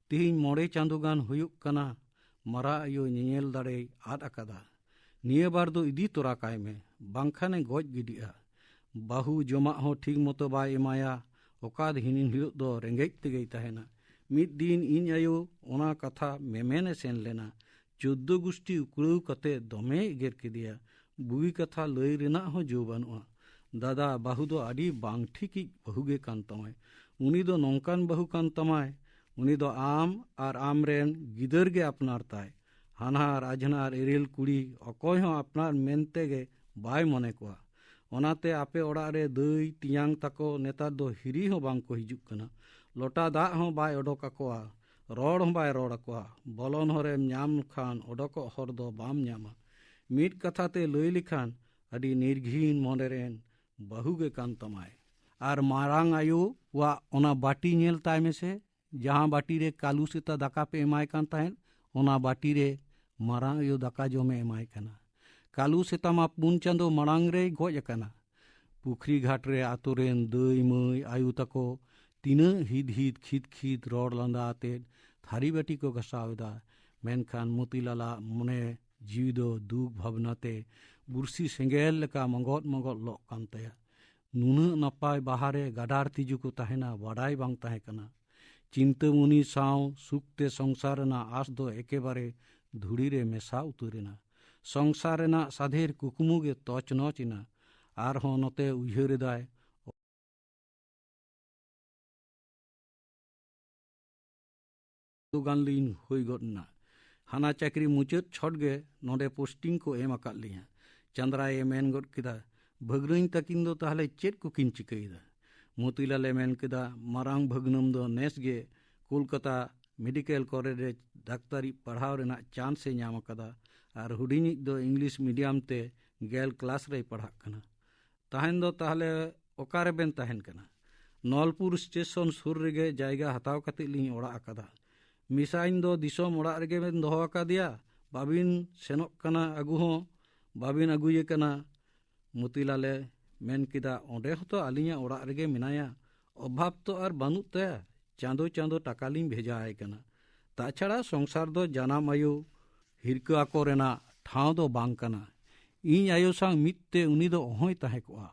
ᱛᱮᱦᱮᱧ ᱢᱚᱬᱮ ᱪᱟᱸᱫᱳ ᱜᱟᱱ ᱦᱩᱭᱩᱜ ᱠᱟᱱᱟ, ᱢᱟᱨᱟ ᱟᱭᱳ ᱧᱮᱧᱮᱞ ᱫᱟᱲᱮᱭ ᱟᱫ ᱟᱠᱟᱫᱟ᱾ ᱱᱤᱭᱟᱹ ᱵᱟᱨ ᱫᱚ ᱤᱫᱤ ᱛᱚᱨᱟ ᱠᱟᱭ ᱢᱮ, ᱵᱟᱝᱠᱷᱟᱱᱮ ᱜᱚᱡ ᱜᱤᱰᱤᱜᱼᱟ᱾ ᱵᱟᱹᱦᱩ ᱡᱚᱢᱟᱜ ᱦᱚᱸ ᱴᱷᱤᱠ ᱢᱚᱛᱚ ᱵᱟᱭ ᱮᱢᱟᱭᱟ, ᱚᱠᱟ ᱫᱤᱱ ᱦᱤᱞᱳᱜ ᱫᱚ ᱨᱮᱸᱜᱮᱡ ᱛᱮᱜᱮᱭ ᱛᱟᱦᱮᱱᱟ᱾ ᱢᱤᱫ ᱫᱤᱱ ᱤᱧ ᱟᱭᱳ ᱚᱱᱟ ᱠᱟᱛᱷᱟ ᱢᱮᱢᱮᱱᱮ ᱥᱮᱱ ᱞᱮᱱᱟ᱾ ᱪᱳᱫᱽᱫᱳ ᱜᱩᱥᱴᱤ ᱩᱠᱲᱟᱹᱣ ᱠᱟᱛᱮ ᱫᱚᱢᱮᱭ ᱮᱜᱮᱨ ᱠᱮᱫᱮᱭᱟ᱾ ᱵᱩᱜᱤ ᱠᱟᱛᱷᱟ ᱞᱟᱹᱭ ᱨᱮᱱᱟᱜ ᱦᱚᱸ ᱡᱳ ᱵᱟᱹᱱᱩᱜᱼᱟ᱾ ᱫᱟᱫᱟ, ᱵᱟᱹᱦᱩ ᱫᱚ ᱟᱹᱰᱤ ᱵᱟᱝ ᱴᱷᱤᱠᱤᱡ ᱵᱟᱹᱦᱩ ᱜᱮ ᱠᱟᱱ ᱛᱟᱢᱟᱭ᱾ ᱩᱱᱤ ᱫᱚ ᱱᱚᱝᱠᱟᱱ ᱵᱟᱹᱦᱩ ᱠᱟᱱ ᱛᱟᱢᱟᱭ, ᱩᱱᱤ ᱫᱚ ᱟᱢ ᱟᱨ ᱟᱢᱨᱮᱱ ᱜᱤᱫᱟᱹᱨ ᱜᱮ ᱟᱯᱱᱟᱨ ᱛᱟᱭ᱾ ᱦᱟᱱᱦᱟᱨ ᱟᱡᱷᱱᱟᱨ ᱮᱨᱮᱞ ᱠᱩᱲᱤ ᱚᱠᱚᱭ ᱦᱚᱸ ᱟᱯᱱᱟᱨ ᱢᱮᱱᱛᱮ ᱜᱮ ᱵᱟᱭ ᱢᱚᱱᱮ ᱠᱚᱣᱟ᱾ ᱚᱱᱟᱛᱮ ᱟᱯᱮ ᱚᱲᱟᱜ ᱨᱮ ᱫᱟᱹᱭ ᱛᱮᱧᱟᱝ ᱛᱟᱠᱚ ᱱᱮᱛᱟᱨ ᱫᱚ ᱦᱤᱨᱤ ᱦᱚᱸ ᱵᱟᱝ ᱠᱚ ᱦᱤᱡᱩᱜ ᱠᱟᱱᱟ᱾ ᱞᱚᱴᱟ ᱫᱟᱜ ᱦᱚᱸ ᱵᱟᱭ ᱚᱰᱚᱠ ᱟᱠᱚᱣᱟ, ᱨᱚᱲ ᱦᱚᱸ ᱵᱟᱭ ᱨᱚᱲ ᱟᱠᱚᱣᱟ᱾ ᱵᱚᱞᱚᱱ ᱦᱚᱨᱮᱢ ᱧᱟᱢ ᱠᱷᱟᱱ ᱚᱰᱚᱠᱚᱜ ᱦᱚᱨ ᱫᱚ ᱵᱟᱢ ᱧᱟᱢᱟ᱾ ᱢᱤᱫ ᱠᱟᱛᱷᱟ ᱛᱮ ᱞᱟᱹᱭ ᱞᱮᱠᱷᱟᱱ ᱟᱹᱰᱤ ᱱᱤᱨᱜᱷᱤᱱ ᱢᱚᱱᱮ ᱨᱮᱱ ᱵᱟᱹᱦᱩ ᱜᱮ ᱠᱟᱱ ᱛᱟᱢᱟᱭ᱾ ᱟᱨ ᱢᱟᱨᱟᱝ ᱟᱭᱳᱣᱟᱜ ᱚᱱᱟ ᱵᱟᱹᱴᱤ ᱧᱮᱞ ᱛᱟᱭ ᱢᱮᱥᱮ, ᱡᱟᱦᱟᱸ ᱵᱟᱹᱴᱤ ᱨᱮ ᱠᱟᱞᱩ ᱥᱮᱛᱟ ᱫᱟᱠᱟ ᱯᱮ ᱮᱢᱟᱭ ᱠᱟᱱ ᱛᱟᱦᱮᱸᱫ, ᱚᱱᱟ ᱵᱟᱹᱴᱤ ᱨᱮ ᱢᱟᱨᱟᱝ ᱟᱭᱳ ᱫᱟᱠᱟ ᱡᱚᱢᱮ ᱮᱢᱟᱭ ᱠᱟᱱᱟ᱾ ᱠᱟᱞᱩ ᱥᱮᱛᱟ ᱢᱟ ᱯᱩᱱ ᱪᱟᱸᱫᱳ ᱢᱟᱲᱟᱝ ᱨᱮᱭ ᱜᱚᱡ ᱟᱠᱟᱱᱟ᱾ ᱯᱩᱠᱷᱨᱤ ᱜᱷᱟᱴ ᱨᱮ ᱟᱛᱳ ᱨᱮᱱ ᱫᱟᱹᱭ ᱢᱟᱹᱭ ᱟᱭᱳ ᱛᱟᱠᱚ ᱛᱤᱱᱟᱹᱜ ᱦᱤᱫ ᱦᱤᱫ ᱠᱷᱤᱫ ᱠᱷᱤᱫ ᱨᱚᱲ ᱞᱟᱸᱫᱟ ᱟᱛᱮᱫ ᱛᱷᱟᱹᱨᱤ ᱵᱟᱹᱴᱤ ᱠᱚ ᱜᱷᱟᱥᱟᱣ ᱮᱫᱟ, ᱢᱮᱱᱠᱷᱟᱱ ᱢᱚᱛᱤᱞᱟᱞᱟᱜ ᱢᱚᱱᱮ ᱡᱤᱣᱤ ᱫᱚ ᱫᱩᱠ ᱵᱷᱟᱵᱽᱱᱟ ᱛᱮ ᱵᱩᱨᱥᱤ ᱥᱮᱸᱜᱮᱞ ᱞᱮᱠᱟ ᱢᱚᱸᱜᱚᱫ ᱢᱚᱸᱜᱚᱫ ᱞᱚᱜ ᱠᱟᱱ ᱛᱟᱭᱟ᱾ ᱱᱩᱱᱟᱹᱜ ᱱᱟᱯᱟᱭ ᱵᱟᱦᱟ ᱨᱮ ᱜᱟᱰᱟᱨ ᱛᱤᱡᱩ ᱠᱚ ᱛᱟᱦᱮᱱᱟ, ᱵᱟᱰᱟᱭ ᱵᱟᱝ ᱛᱟᱦᱮᱸ ᱠᱟᱱᱟ᱾ ᱪᱤᱱᱛᱟᱹᱢᱩᱱᱤ ᱥᱟᱶ ᱥᱩᱠ ᱛᱮ ᱥᱚᱝᱥᱟᱨ ᱨᱮᱱᱟᱜ ᱟᱸᱥ ᱫᱚ ᱮᱠᱮᱵᱟᱨᱮ ᱫᱷᱩᱲᱤ ᱨᱮ ᱢᱮᱥᱟ ᱩᱛᱟᱹᱨ ᱮᱱᱟ᱾ ᱥᱚᱝᱥᱟᱨ ᱨᱮᱱᱟᱜ ᱥᱟᱫᱷᱮᱨ ᱠᱩᱠᱢᱩ ᱜᱮ ᱛᱚᱪᱱᱚᱪ ᱮᱱᱟ᱾ ᱟᱨᱦᱚᱸ ᱱᱚᱛᱮ ᱩᱭᱦᱟᱹᱨ ᱮᱫᱟᱭ, ᱜᱟᱱ ᱞᱤᱧ ᱦᱩᱭ ᱜᱚᱫ ᱮᱱᱟ᱾ ᱦᱟᱱᱟ ᱪᱟᱹᱠᱨᱤ ᱢᱩᱪᱟᱹᱫ ᱪᱷᱚᱴ ᱜᱮ ᱱᱚᱰᱮ ᱯᱳᱥᱴᱤᱝ ᱠᱚ ᱮᱢ ᱟᱠᱟᱫ ᱞᱤᱧᱟ᱾ ᱪᱟᱸᱫᱽᱨᱟᱭᱮ ᱢᱮᱱ ᱜᱚᱫ ᱠᱮᱫᱟ, "ᱵᱷᱟᱹᱜᱽᱱᱟᱹᱧ ᱛᱟᱹᱠᱤᱱ ᱫᱚ ᱛᱟᱦᱞᱮ ᱪᱮᱫ ᱠᱚᱠᱤᱱ ᱪᱤᱠᱟᱹᱭᱮᱫᱟ?" ᱢᱚᱛᱤᱞᱟᱞᱮ ᱢᱮᱱ ᱠᱮᱫᱟ, "ᱢᱟᱨᱟᱝ ᱵᱷᱟᱹᱜᱽᱱᱟᱹᱢ ᱫᱚ ᱱᱮᱥ ᱜᱮ ᱠᱳᱞᱠᱟᱛᱟ ᱢᱮᱰᱤᱠᱮᱞ ᱠᱚᱞᱮᱡᱽ ᱨᱮ ᱰᱟᱠᱛᱟᱨᱤ ᱯᱟᱲᱦᱟᱣ ᱨᱮᱱᱟᱜ ᱪᱟᱱᱥ ᱮ ᱧᱟᱢ ᱟᱠᱟᱫᱟ, ᱟᱨ ᱦᱩᱰᱤᱧᱤᱡ ᱫᱚ ᱤᱝᱞᱤᱥ ᱢᱤᱰᱤᱭᱟᱢ ᱛᱮ ᱜᱮᱞ ᱠᱞᱟᱥ ᱨᱮᱭ ᱯᱟᱲᱦᱟᱜ ᱠᱟᱱᱟ᱾ ᱛᱟᱦᱮᱱ ᱫᱚ ᱛᱟᱦᱞᱮ ᱚᱠᱟ ᱨᱮᱵᱮᱱ ᱛᱟᱦᱮᱱ ᱠᱟᱱᱟ? ᱱᱚᱞᱯᱩᱨ ᱥᱴᱮᱥᱚᱱ ᱥᱩᱨ ᱨᱮᱜᱮ ᱡᱟᱭᱜᱟ ᱦᱟᱛᱟᱣ ᱠᱟᱛᱮ ᱞᱤᱧ ᱚᱲᱟᱜ ᱟᱠᱟᱫᱟ᱾ ᱢᱮᱥᱟᱧ ᱫᱚ ᱫᱤᱥᱚᱢ ᱚᱲᱟᱜ ᱨᱮᱜᱮ ᱵᱮᱱ ᱫᱚᱦᱚ ᱟᱠᱟᱫᱮᱭᱟ, ᱵᱟᱵᱤᱱ ᱥᱮᱱᱚᱜ ᱠᱟᱱᱟ, ᱟᱹᱜᱩ ᱦᱚᱸ ᱵᱟᱵᱤᱱ ᱟᱹᱜᱩᱭᱮ ᱠᱟᱱᱟ᱾ ᱢᱚᱛᱤᱞᱟᱞᱮ ᱢᱮᱱ ᱠᱮᱫᱟ, ᱚᱸᱰᱮ ᱦᱚᱸᱛᱚ ᱟᱹᱞᱤᱧᱟᱜ ᱚᱲᱟᱜ ᱨᱮᱜᱮ ᱢᱮᱱᱟᱭᱟ, ᱚᱵᱷᱟᱵ ᱛᱚ ᱟᱨ ᱵᱟᱹᱱᱩᱜ ᱛᱟᱭᱟ, ᱪᱟᱸᱫᱚ ᱪᱟᱸᱫᱚ ᱴᱟᱠᱟ ᱞᱤᱧ ᱵᱷᱮᱡᱟ ᱟᱭ ᱠᱟᱱᱟ᱾ ᱛᱟᱪᱷᱟᱲᱟ ᱥᱚᱝᱥᱟᱨ ᱫᱚ ᱡᱟᱱᱟᱢ ᱟᱭᱳ ᱦᱤᱨᱠᱟᱹ ᱟᱠᱚ ᱨᱮᱱᱟᱜ ᱴᱷᱟᱶ ᱫᱚ ᱵᱟᱝ ᱠᱟᱱᱟ᱾ ᱤᱧ ᱟᱭᱳ ᱥᱟᱶ ᱢᱤᱫ ᱛᱮ ᱩᱱᱤ ᱫᱚ ᱚᱦᱚᱸᱭ ᱛᱟᱦᱮᱸ ᱠᱚᱜᱼᱟ᱾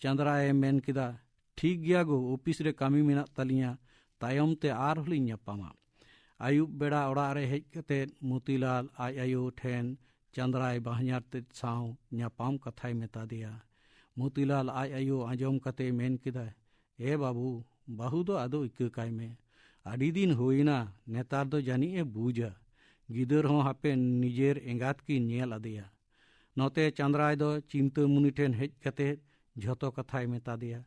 ᱪᱟᱸᱫᱽᱨᱟᱭ ᱢᱮᱱ ᱠᱮᱫᱟ, ᱴᱷᱤᱠ ᱜᱮᱭᱟ ᱜᱳ, ᱚᱯᱷᱤᱥ ᱨᱮ ᱠᱟᱹᱢᱤ ᱢᱮᱱᱟᱜ ᱛᱟᱹᱞᱤᱧᱟ, ᱛᱟᱭᱚᱢ ᱛᱮ ᱟᱨᱦᱚᱸ ᱞᱤᱧ ᱧᱟᱯᱟᱢᱟ᱾ ᱟᱹᱭᱩᱵ ᱵᱮᱲᱟ ᱚᱲᱟᱜ ᱨᱮ ᱦᱮᱡ ᱠᱟᱛᱮ ᱢᱚᱛᱤᱞᱟᱞ ᱟᱡ ᱟᱭᱳ ᱴᱷᱮᱱ ᱪᱟᱸᱫᱽᱨᱟᱭ ᱵᱟᱦᱧᱟᱨ ᱛᱮᱫ ᱥᱟᱶ ᱧᱟᱯᱟᱢ ᱠᱟᱛᱷᱟᱭ ᱢᱮᱛᱟ ᱫᱮᱭᱟ᱾ ᱢᱚᱛᱤᱞᱟᱞ ᱟᱡ ᱟᱭᱳ ᱟᱸᱡᱚᱢ ᱠᱟᱛᱮ ᱢᱮᱱ ᱠᱮᱫᱟᱭ, "ᱮ ᱵᱟᱹᱵᱩ, ᱵᱟᱹᱦᱩ ᱫᱚ ᱟᱫᱚ ᱤᱠᱟᱹ ᱠᱟᱭ ᱢᱮ᱾ ᱟᱹᱰᱤ ᱫᱤᱱ ᱦᱩᱭᱮᱱᱟ, ᱱᱮᱛᱟᱨ ᱫᱚ ᱡᱟᱹᱱᱤᱡ ᱮ ᱵᱩᱡᱟ᱾ ᱜᱤᱫᱟᱹᱨ ᱦᱚᱸ ᱦᱟᱯᱮ ᱱᱤᱡᱮᱨ ᱮᱸᱜᱟᱛ ᱠᱤᱱ ᱧᱮᱞ ᱟᱫᱮᱭᱟ᱾" ᱱᱚᱛᱮ ᱪᱟᱸᱫᱽᱨᱟᱭ ᱫᱚ ᱪᱤᱱᱛᱟᱹᱢᱩᱱᱤ ᱴᱷᱮᱱ ᱦᱮᱡ ᱠᱟᱛᱮ ᱡᱷᱚᱛᱚ ᱠᱟᱛᱷᱟᱭ ᱢᱮᱛᱟ ᱫᱮᱭᱟ᱾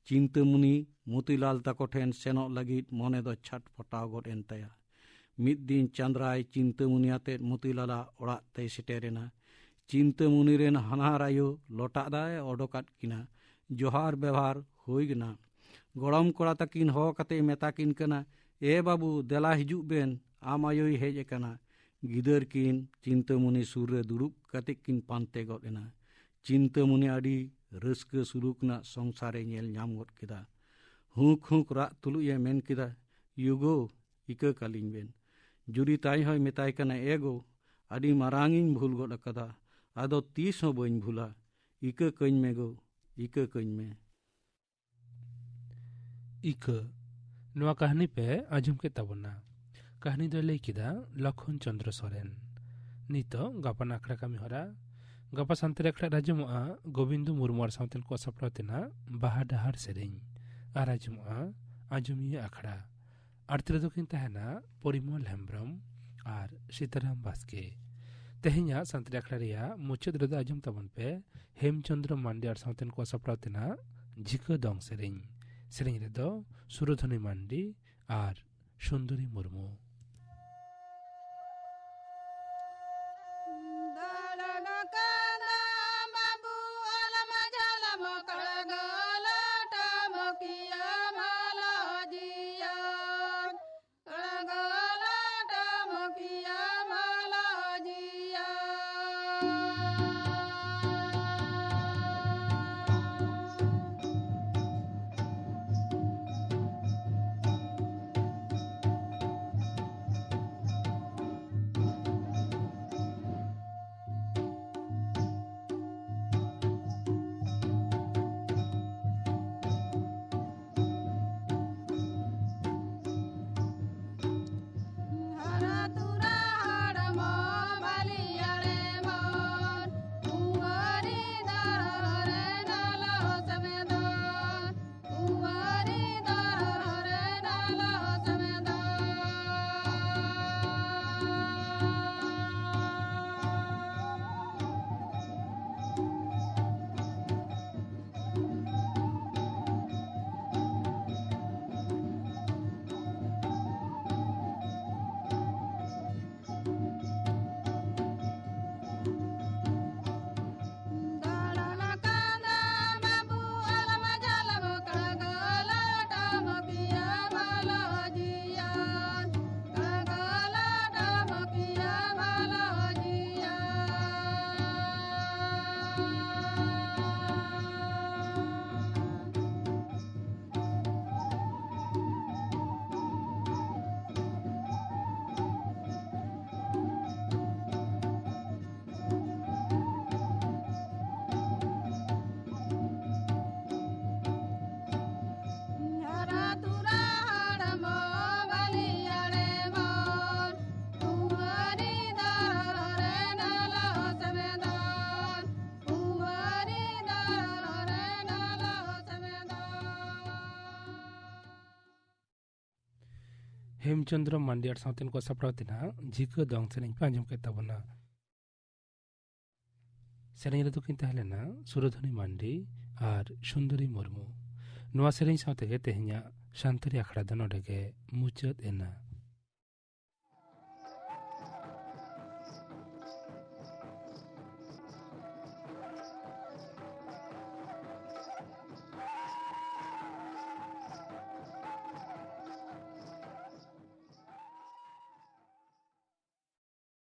ᱪᱤᱱᱛᱟᱹᱢᱩᱱᱤ ᱢᱚᱛᱤᱞᱟᱞ ᱛᱟᱠᱚ ᱴᱷᱮᱱ ᱥᱮᱱᱚᱜ ᱞᱟᱹᱜᱤᱫ ᱢᱚᱱᱮ ᱫᱚ ᱪᱷᱟᱴᱯᱚᱴᱟᱣ ᱜᱚᱫ ᱮᱱ ᱛᱟᱭᱟ᱾ ᱢᱤᱫ ᱫᱤᱱ ᱪᱟᱸᱫᱽᱨᱟᱭ ᱪᱤᱱᱛᱟᱹᱢᱩᱱᱤ ᱟᱛᱮᱫ ᱢᱚᱛᱤᱞᱟᱞᱟᱜ ᱚᱲᱟᱜ ᱛᱮᱭ ᱥᱮᱴᱮᱨ ᱮᱱᱟ᱾ ᱪᱤᱱᱛᱟᱹᱢᱩᱱᱤ ᱨᱮᱱ ᱦᱟᱱᱦᱟᱨ ᱟᱭᱳ ᱞᱚᱴᱟ ᱫᱟᱜ ᱮ ᱚᱰᱚᱠᱟᱫ ᱠᱤᱱᱟ᱾ ᱡᱚᱦᱟᱨ ᱵᱮᱣᱦᱟᱨ ᱦᱩᱭ ᱮᱱᱟ᱾ ᱜᱚᱲᱚᱢ ᱠᱚᱲᱟ ᱛᱟᱹᱠᱤᱱ ᱦᱚᱦᱚ ᱠᱟᱛᱮ ᱢᱮᱛᱟ ᱠᱤᱱ ᱠᱟᱱᱟ, "ᱮ ᱵᱟᱹᱵᱩ, ᱫᱮᱞᱟ ᱦᱤᱡᱩᱜ ᱵᱮᱱ, ᱟᱢ ᱟᱭᱳᱭ ᱦᱮᱡ ᱟᱠᱟᱱᱟ᱾" ᱜᱤᱫᱟᱹᱨ ᱠᱤᱱ ᱪᱤᱱᱛᱟᱹᱢᱩᱱᱤ ᱥᱩᱨ ᱨᱮ ᱫᱩᱲᱩᱵ ᱠᱟᱛᱮ ᱠᱤᱱ ᱯᱟᱱᱛᱮ ᱜᱚᱫ ᱮᱱᱟ᱾ ᱪᱤᱱᱛᱟᱹᱢᱩᱱᱤ ᱟᱹᱰᱤ ᱨᱟᱹᱥᱠᱟᱹ ᱥᱩᱞᱩᱠ ᱨᱮᱱᱟᱜ ᱥᱚᱝᱥᱟᱨᱮ ᱧᱮᱞ ᱧᱟᱢ ᱜᱚᱫ ᱠᱮᱫᱟ᱾ ᱦᱩᱸᱠ ᱦᱩᱸᱠ ᱨᱟᱜ ᱛᱩᱞᱩᱡ ᱮ ᱢᱮᱱ ᱠᱮᱫᱟ, "ᱭᱩ ᱜᱳ, ᱤᱠᱟᱹ ᱠᱟᱹᱞᱤᱧ ᱵᱮᱱ᱾ ᱡᱩᱨᱤ ᱛᱟᱭ ᱦᱚᱸᱭ ᱢᱮᱛᱟᱭ ᱠᱟᱱᱟ, 'ᱮ ᱜᱳ, ᱟᱹᱰᱤ ᱢᱟᱨᱟᱝ ᱤᱧ ᱵᱷᱩᱞ ᱜᱚᱫ ᱟᱠᱟᱫᱟ, ᱟᱫᱚ ᱛᱤᱥ ᱦᱚᱸ ᱵᱟᱹᱧ ᱵᱷᱩᱞᱟ᱾ ᱤᱠᱟᱹ ᱠᱟᱹᱧ ᱢᱮ ᱜᱳ, ᱤᱠᱟᱹ ᱠᱟᱹᱧ ᱢᱮ.'" ᱤᱠᱟᱹ᱾ ᱱᱚᱣᱟ ᱠᱟᱹᱦᱱᱤ ᱯᱮ ᱟᱸᱡᱚᱢ ᱠᱮᱫ ᱛᱟᱵᱚᱱᱟ᱾ ᱠᱟᱹᱦᱱᱤ ᱫᱚᱭ ᱞᱟᱹᱭ ᱠᱮᱫᱟ ᱞᱚᱠᱷᱚᱱ ᱪᱚᱸᱫᱽᱨᱚ ᱥᱚᱨᱮᱱ᱾ ᱱᱤᱛᱚᱜ ᱜᱟᱯᱟᱱ ᱟᱠᱷᱲᱟ ᱠᱟᱹᱢᱤ ᱦᱚᱨᱟ᱾ ᱜᱟᱯᱟ ᱥᱟᱱᱛᱟᱲᱤ ᱟᱠᱷᱲᱟ ᱨᱮ ᱟᱸᱡᱚᱢᱚᱜᱼᱟ ᱜᱳᱵᱤᱱᱫᱚ ᱢᱩᱨᱢᱩ ᱟᱨ ᱥᱟᱶᱛᱮᱱ ᱠᱚ ᱥᱟᱯᱲᱟᱣ ᱛᱮᱱᱟᱜ ᱵᱟᱦᱟ ᱰᱟᱦᱟᱨ ᱥᱮᱨᱮᱧ᱾ ᱟᱨ ᱟᱸᱡᱚᱢᱚᱜᱼᱟ ᱟᱸᱡᱚᱢᱤᱭᱟᱹ ᱟᱠᱷᱲᱟ᱾ ᱟᱨ ᱛᱤᱨᱮ ᱫᱚᱠᱤᱱ ᱛᱟᱦᱮᱱᱟ ᱯᱚᱨᱤᱢᱚᱞ ᱦᱮᱢᱵᱨᱚᱢ ᱟᱨ ᱥᱤᱛᱟᱨᱟᱢ ᱵᱟᱥᱠᱮ᱾ ᱛᱮᱦᱮᱧᱟᱜ ᱥᱟᱱᱛᱟᱲᱤ ᱟᱠᱷᱲᱟ ᱨᱮᱭᱟᱜ ᱢᱩᱪᱟᱹᱫ ᱨᱮᱫᱚ ᱟᱸᱡᱚᱢ ᱛᱟᱵᱚᱱ ᱯᱮ ᱦᱮᱢᱪᱚᱸᱫᱽᱨᱚ ᱢᱟᱱᱰᱤ ᱟᱨ ᱥᱟᱶᱛᱮᱱ ᱠᱚ ᱥᱟᱯᱲᱟᱣ ᱛᱮᱱᱟᱜ ᱡᱷᱤᱠᱟᱹ ᱫᱚᱝ ᱥᱮᱨᱮᱧ᱾ ᱥᱮᱨᱮᱧ ᱨᱮᱫᱚ ᱥᱩᱨᱚᱫᱷᱚᱱᱤ ᱢᱟᱱᱰᱤ ᱟᱨ ᱥᱩᱱᱫᱚᱨᱤ ᱢᱩᱨᱢᱩ᱾ ᱦᱮᱢᱪᱚᱸᱫᱽᱨᱚ ᱢᱟᱱᱰᱤ ᱟᱨ ᱥᱟᱶᱛᱮᱱ ᱠᱚ ᱥᱟᱯᱲᱟᱣ ᱛᱮᱱᱟᱜ ᱡᱷᱤᱠᱟᱹ ᱫᱚᱝ ᱥᱮᱨᱮᱧ ᱯᱮ ᱟᱸᱡᱚᱢ ᱠᱮᱫ ᱛᱟᱵᱚᱱᱟ᱾ ᱥᱮᱨᱮᱧ ᱨᱮᱫᱚ ᱠᱤᱱ ᱛᱟᱦᱮᱸ ᱞᱮᱱᱟ ᱥᱩᱨᱚᱫᱷᱚᱱᱤ ᱢᱟᱱᱰᱤ ᱟᱨ ᱥᱩᱱᱫᱚᱨᱤ ᱢᱩᱨᱢᱩ᱾ ᱱᱚᱣᱟ ᱥᱮᱨᱮᱧ ᱥᱟᱶ ᱛᱮᱜᱮ ᱛᱮᱦᱮᱧᱟᱜ ᱥᱟᱱᱛᱟᱲᱤ ᱟᱠᱷᱲᱟ ᱫᱚ ᱱᱚᱰᱮ ᱜᱮ ᱢᱩᱪᱟᱹᱫ ᱮᱱᱟ᱾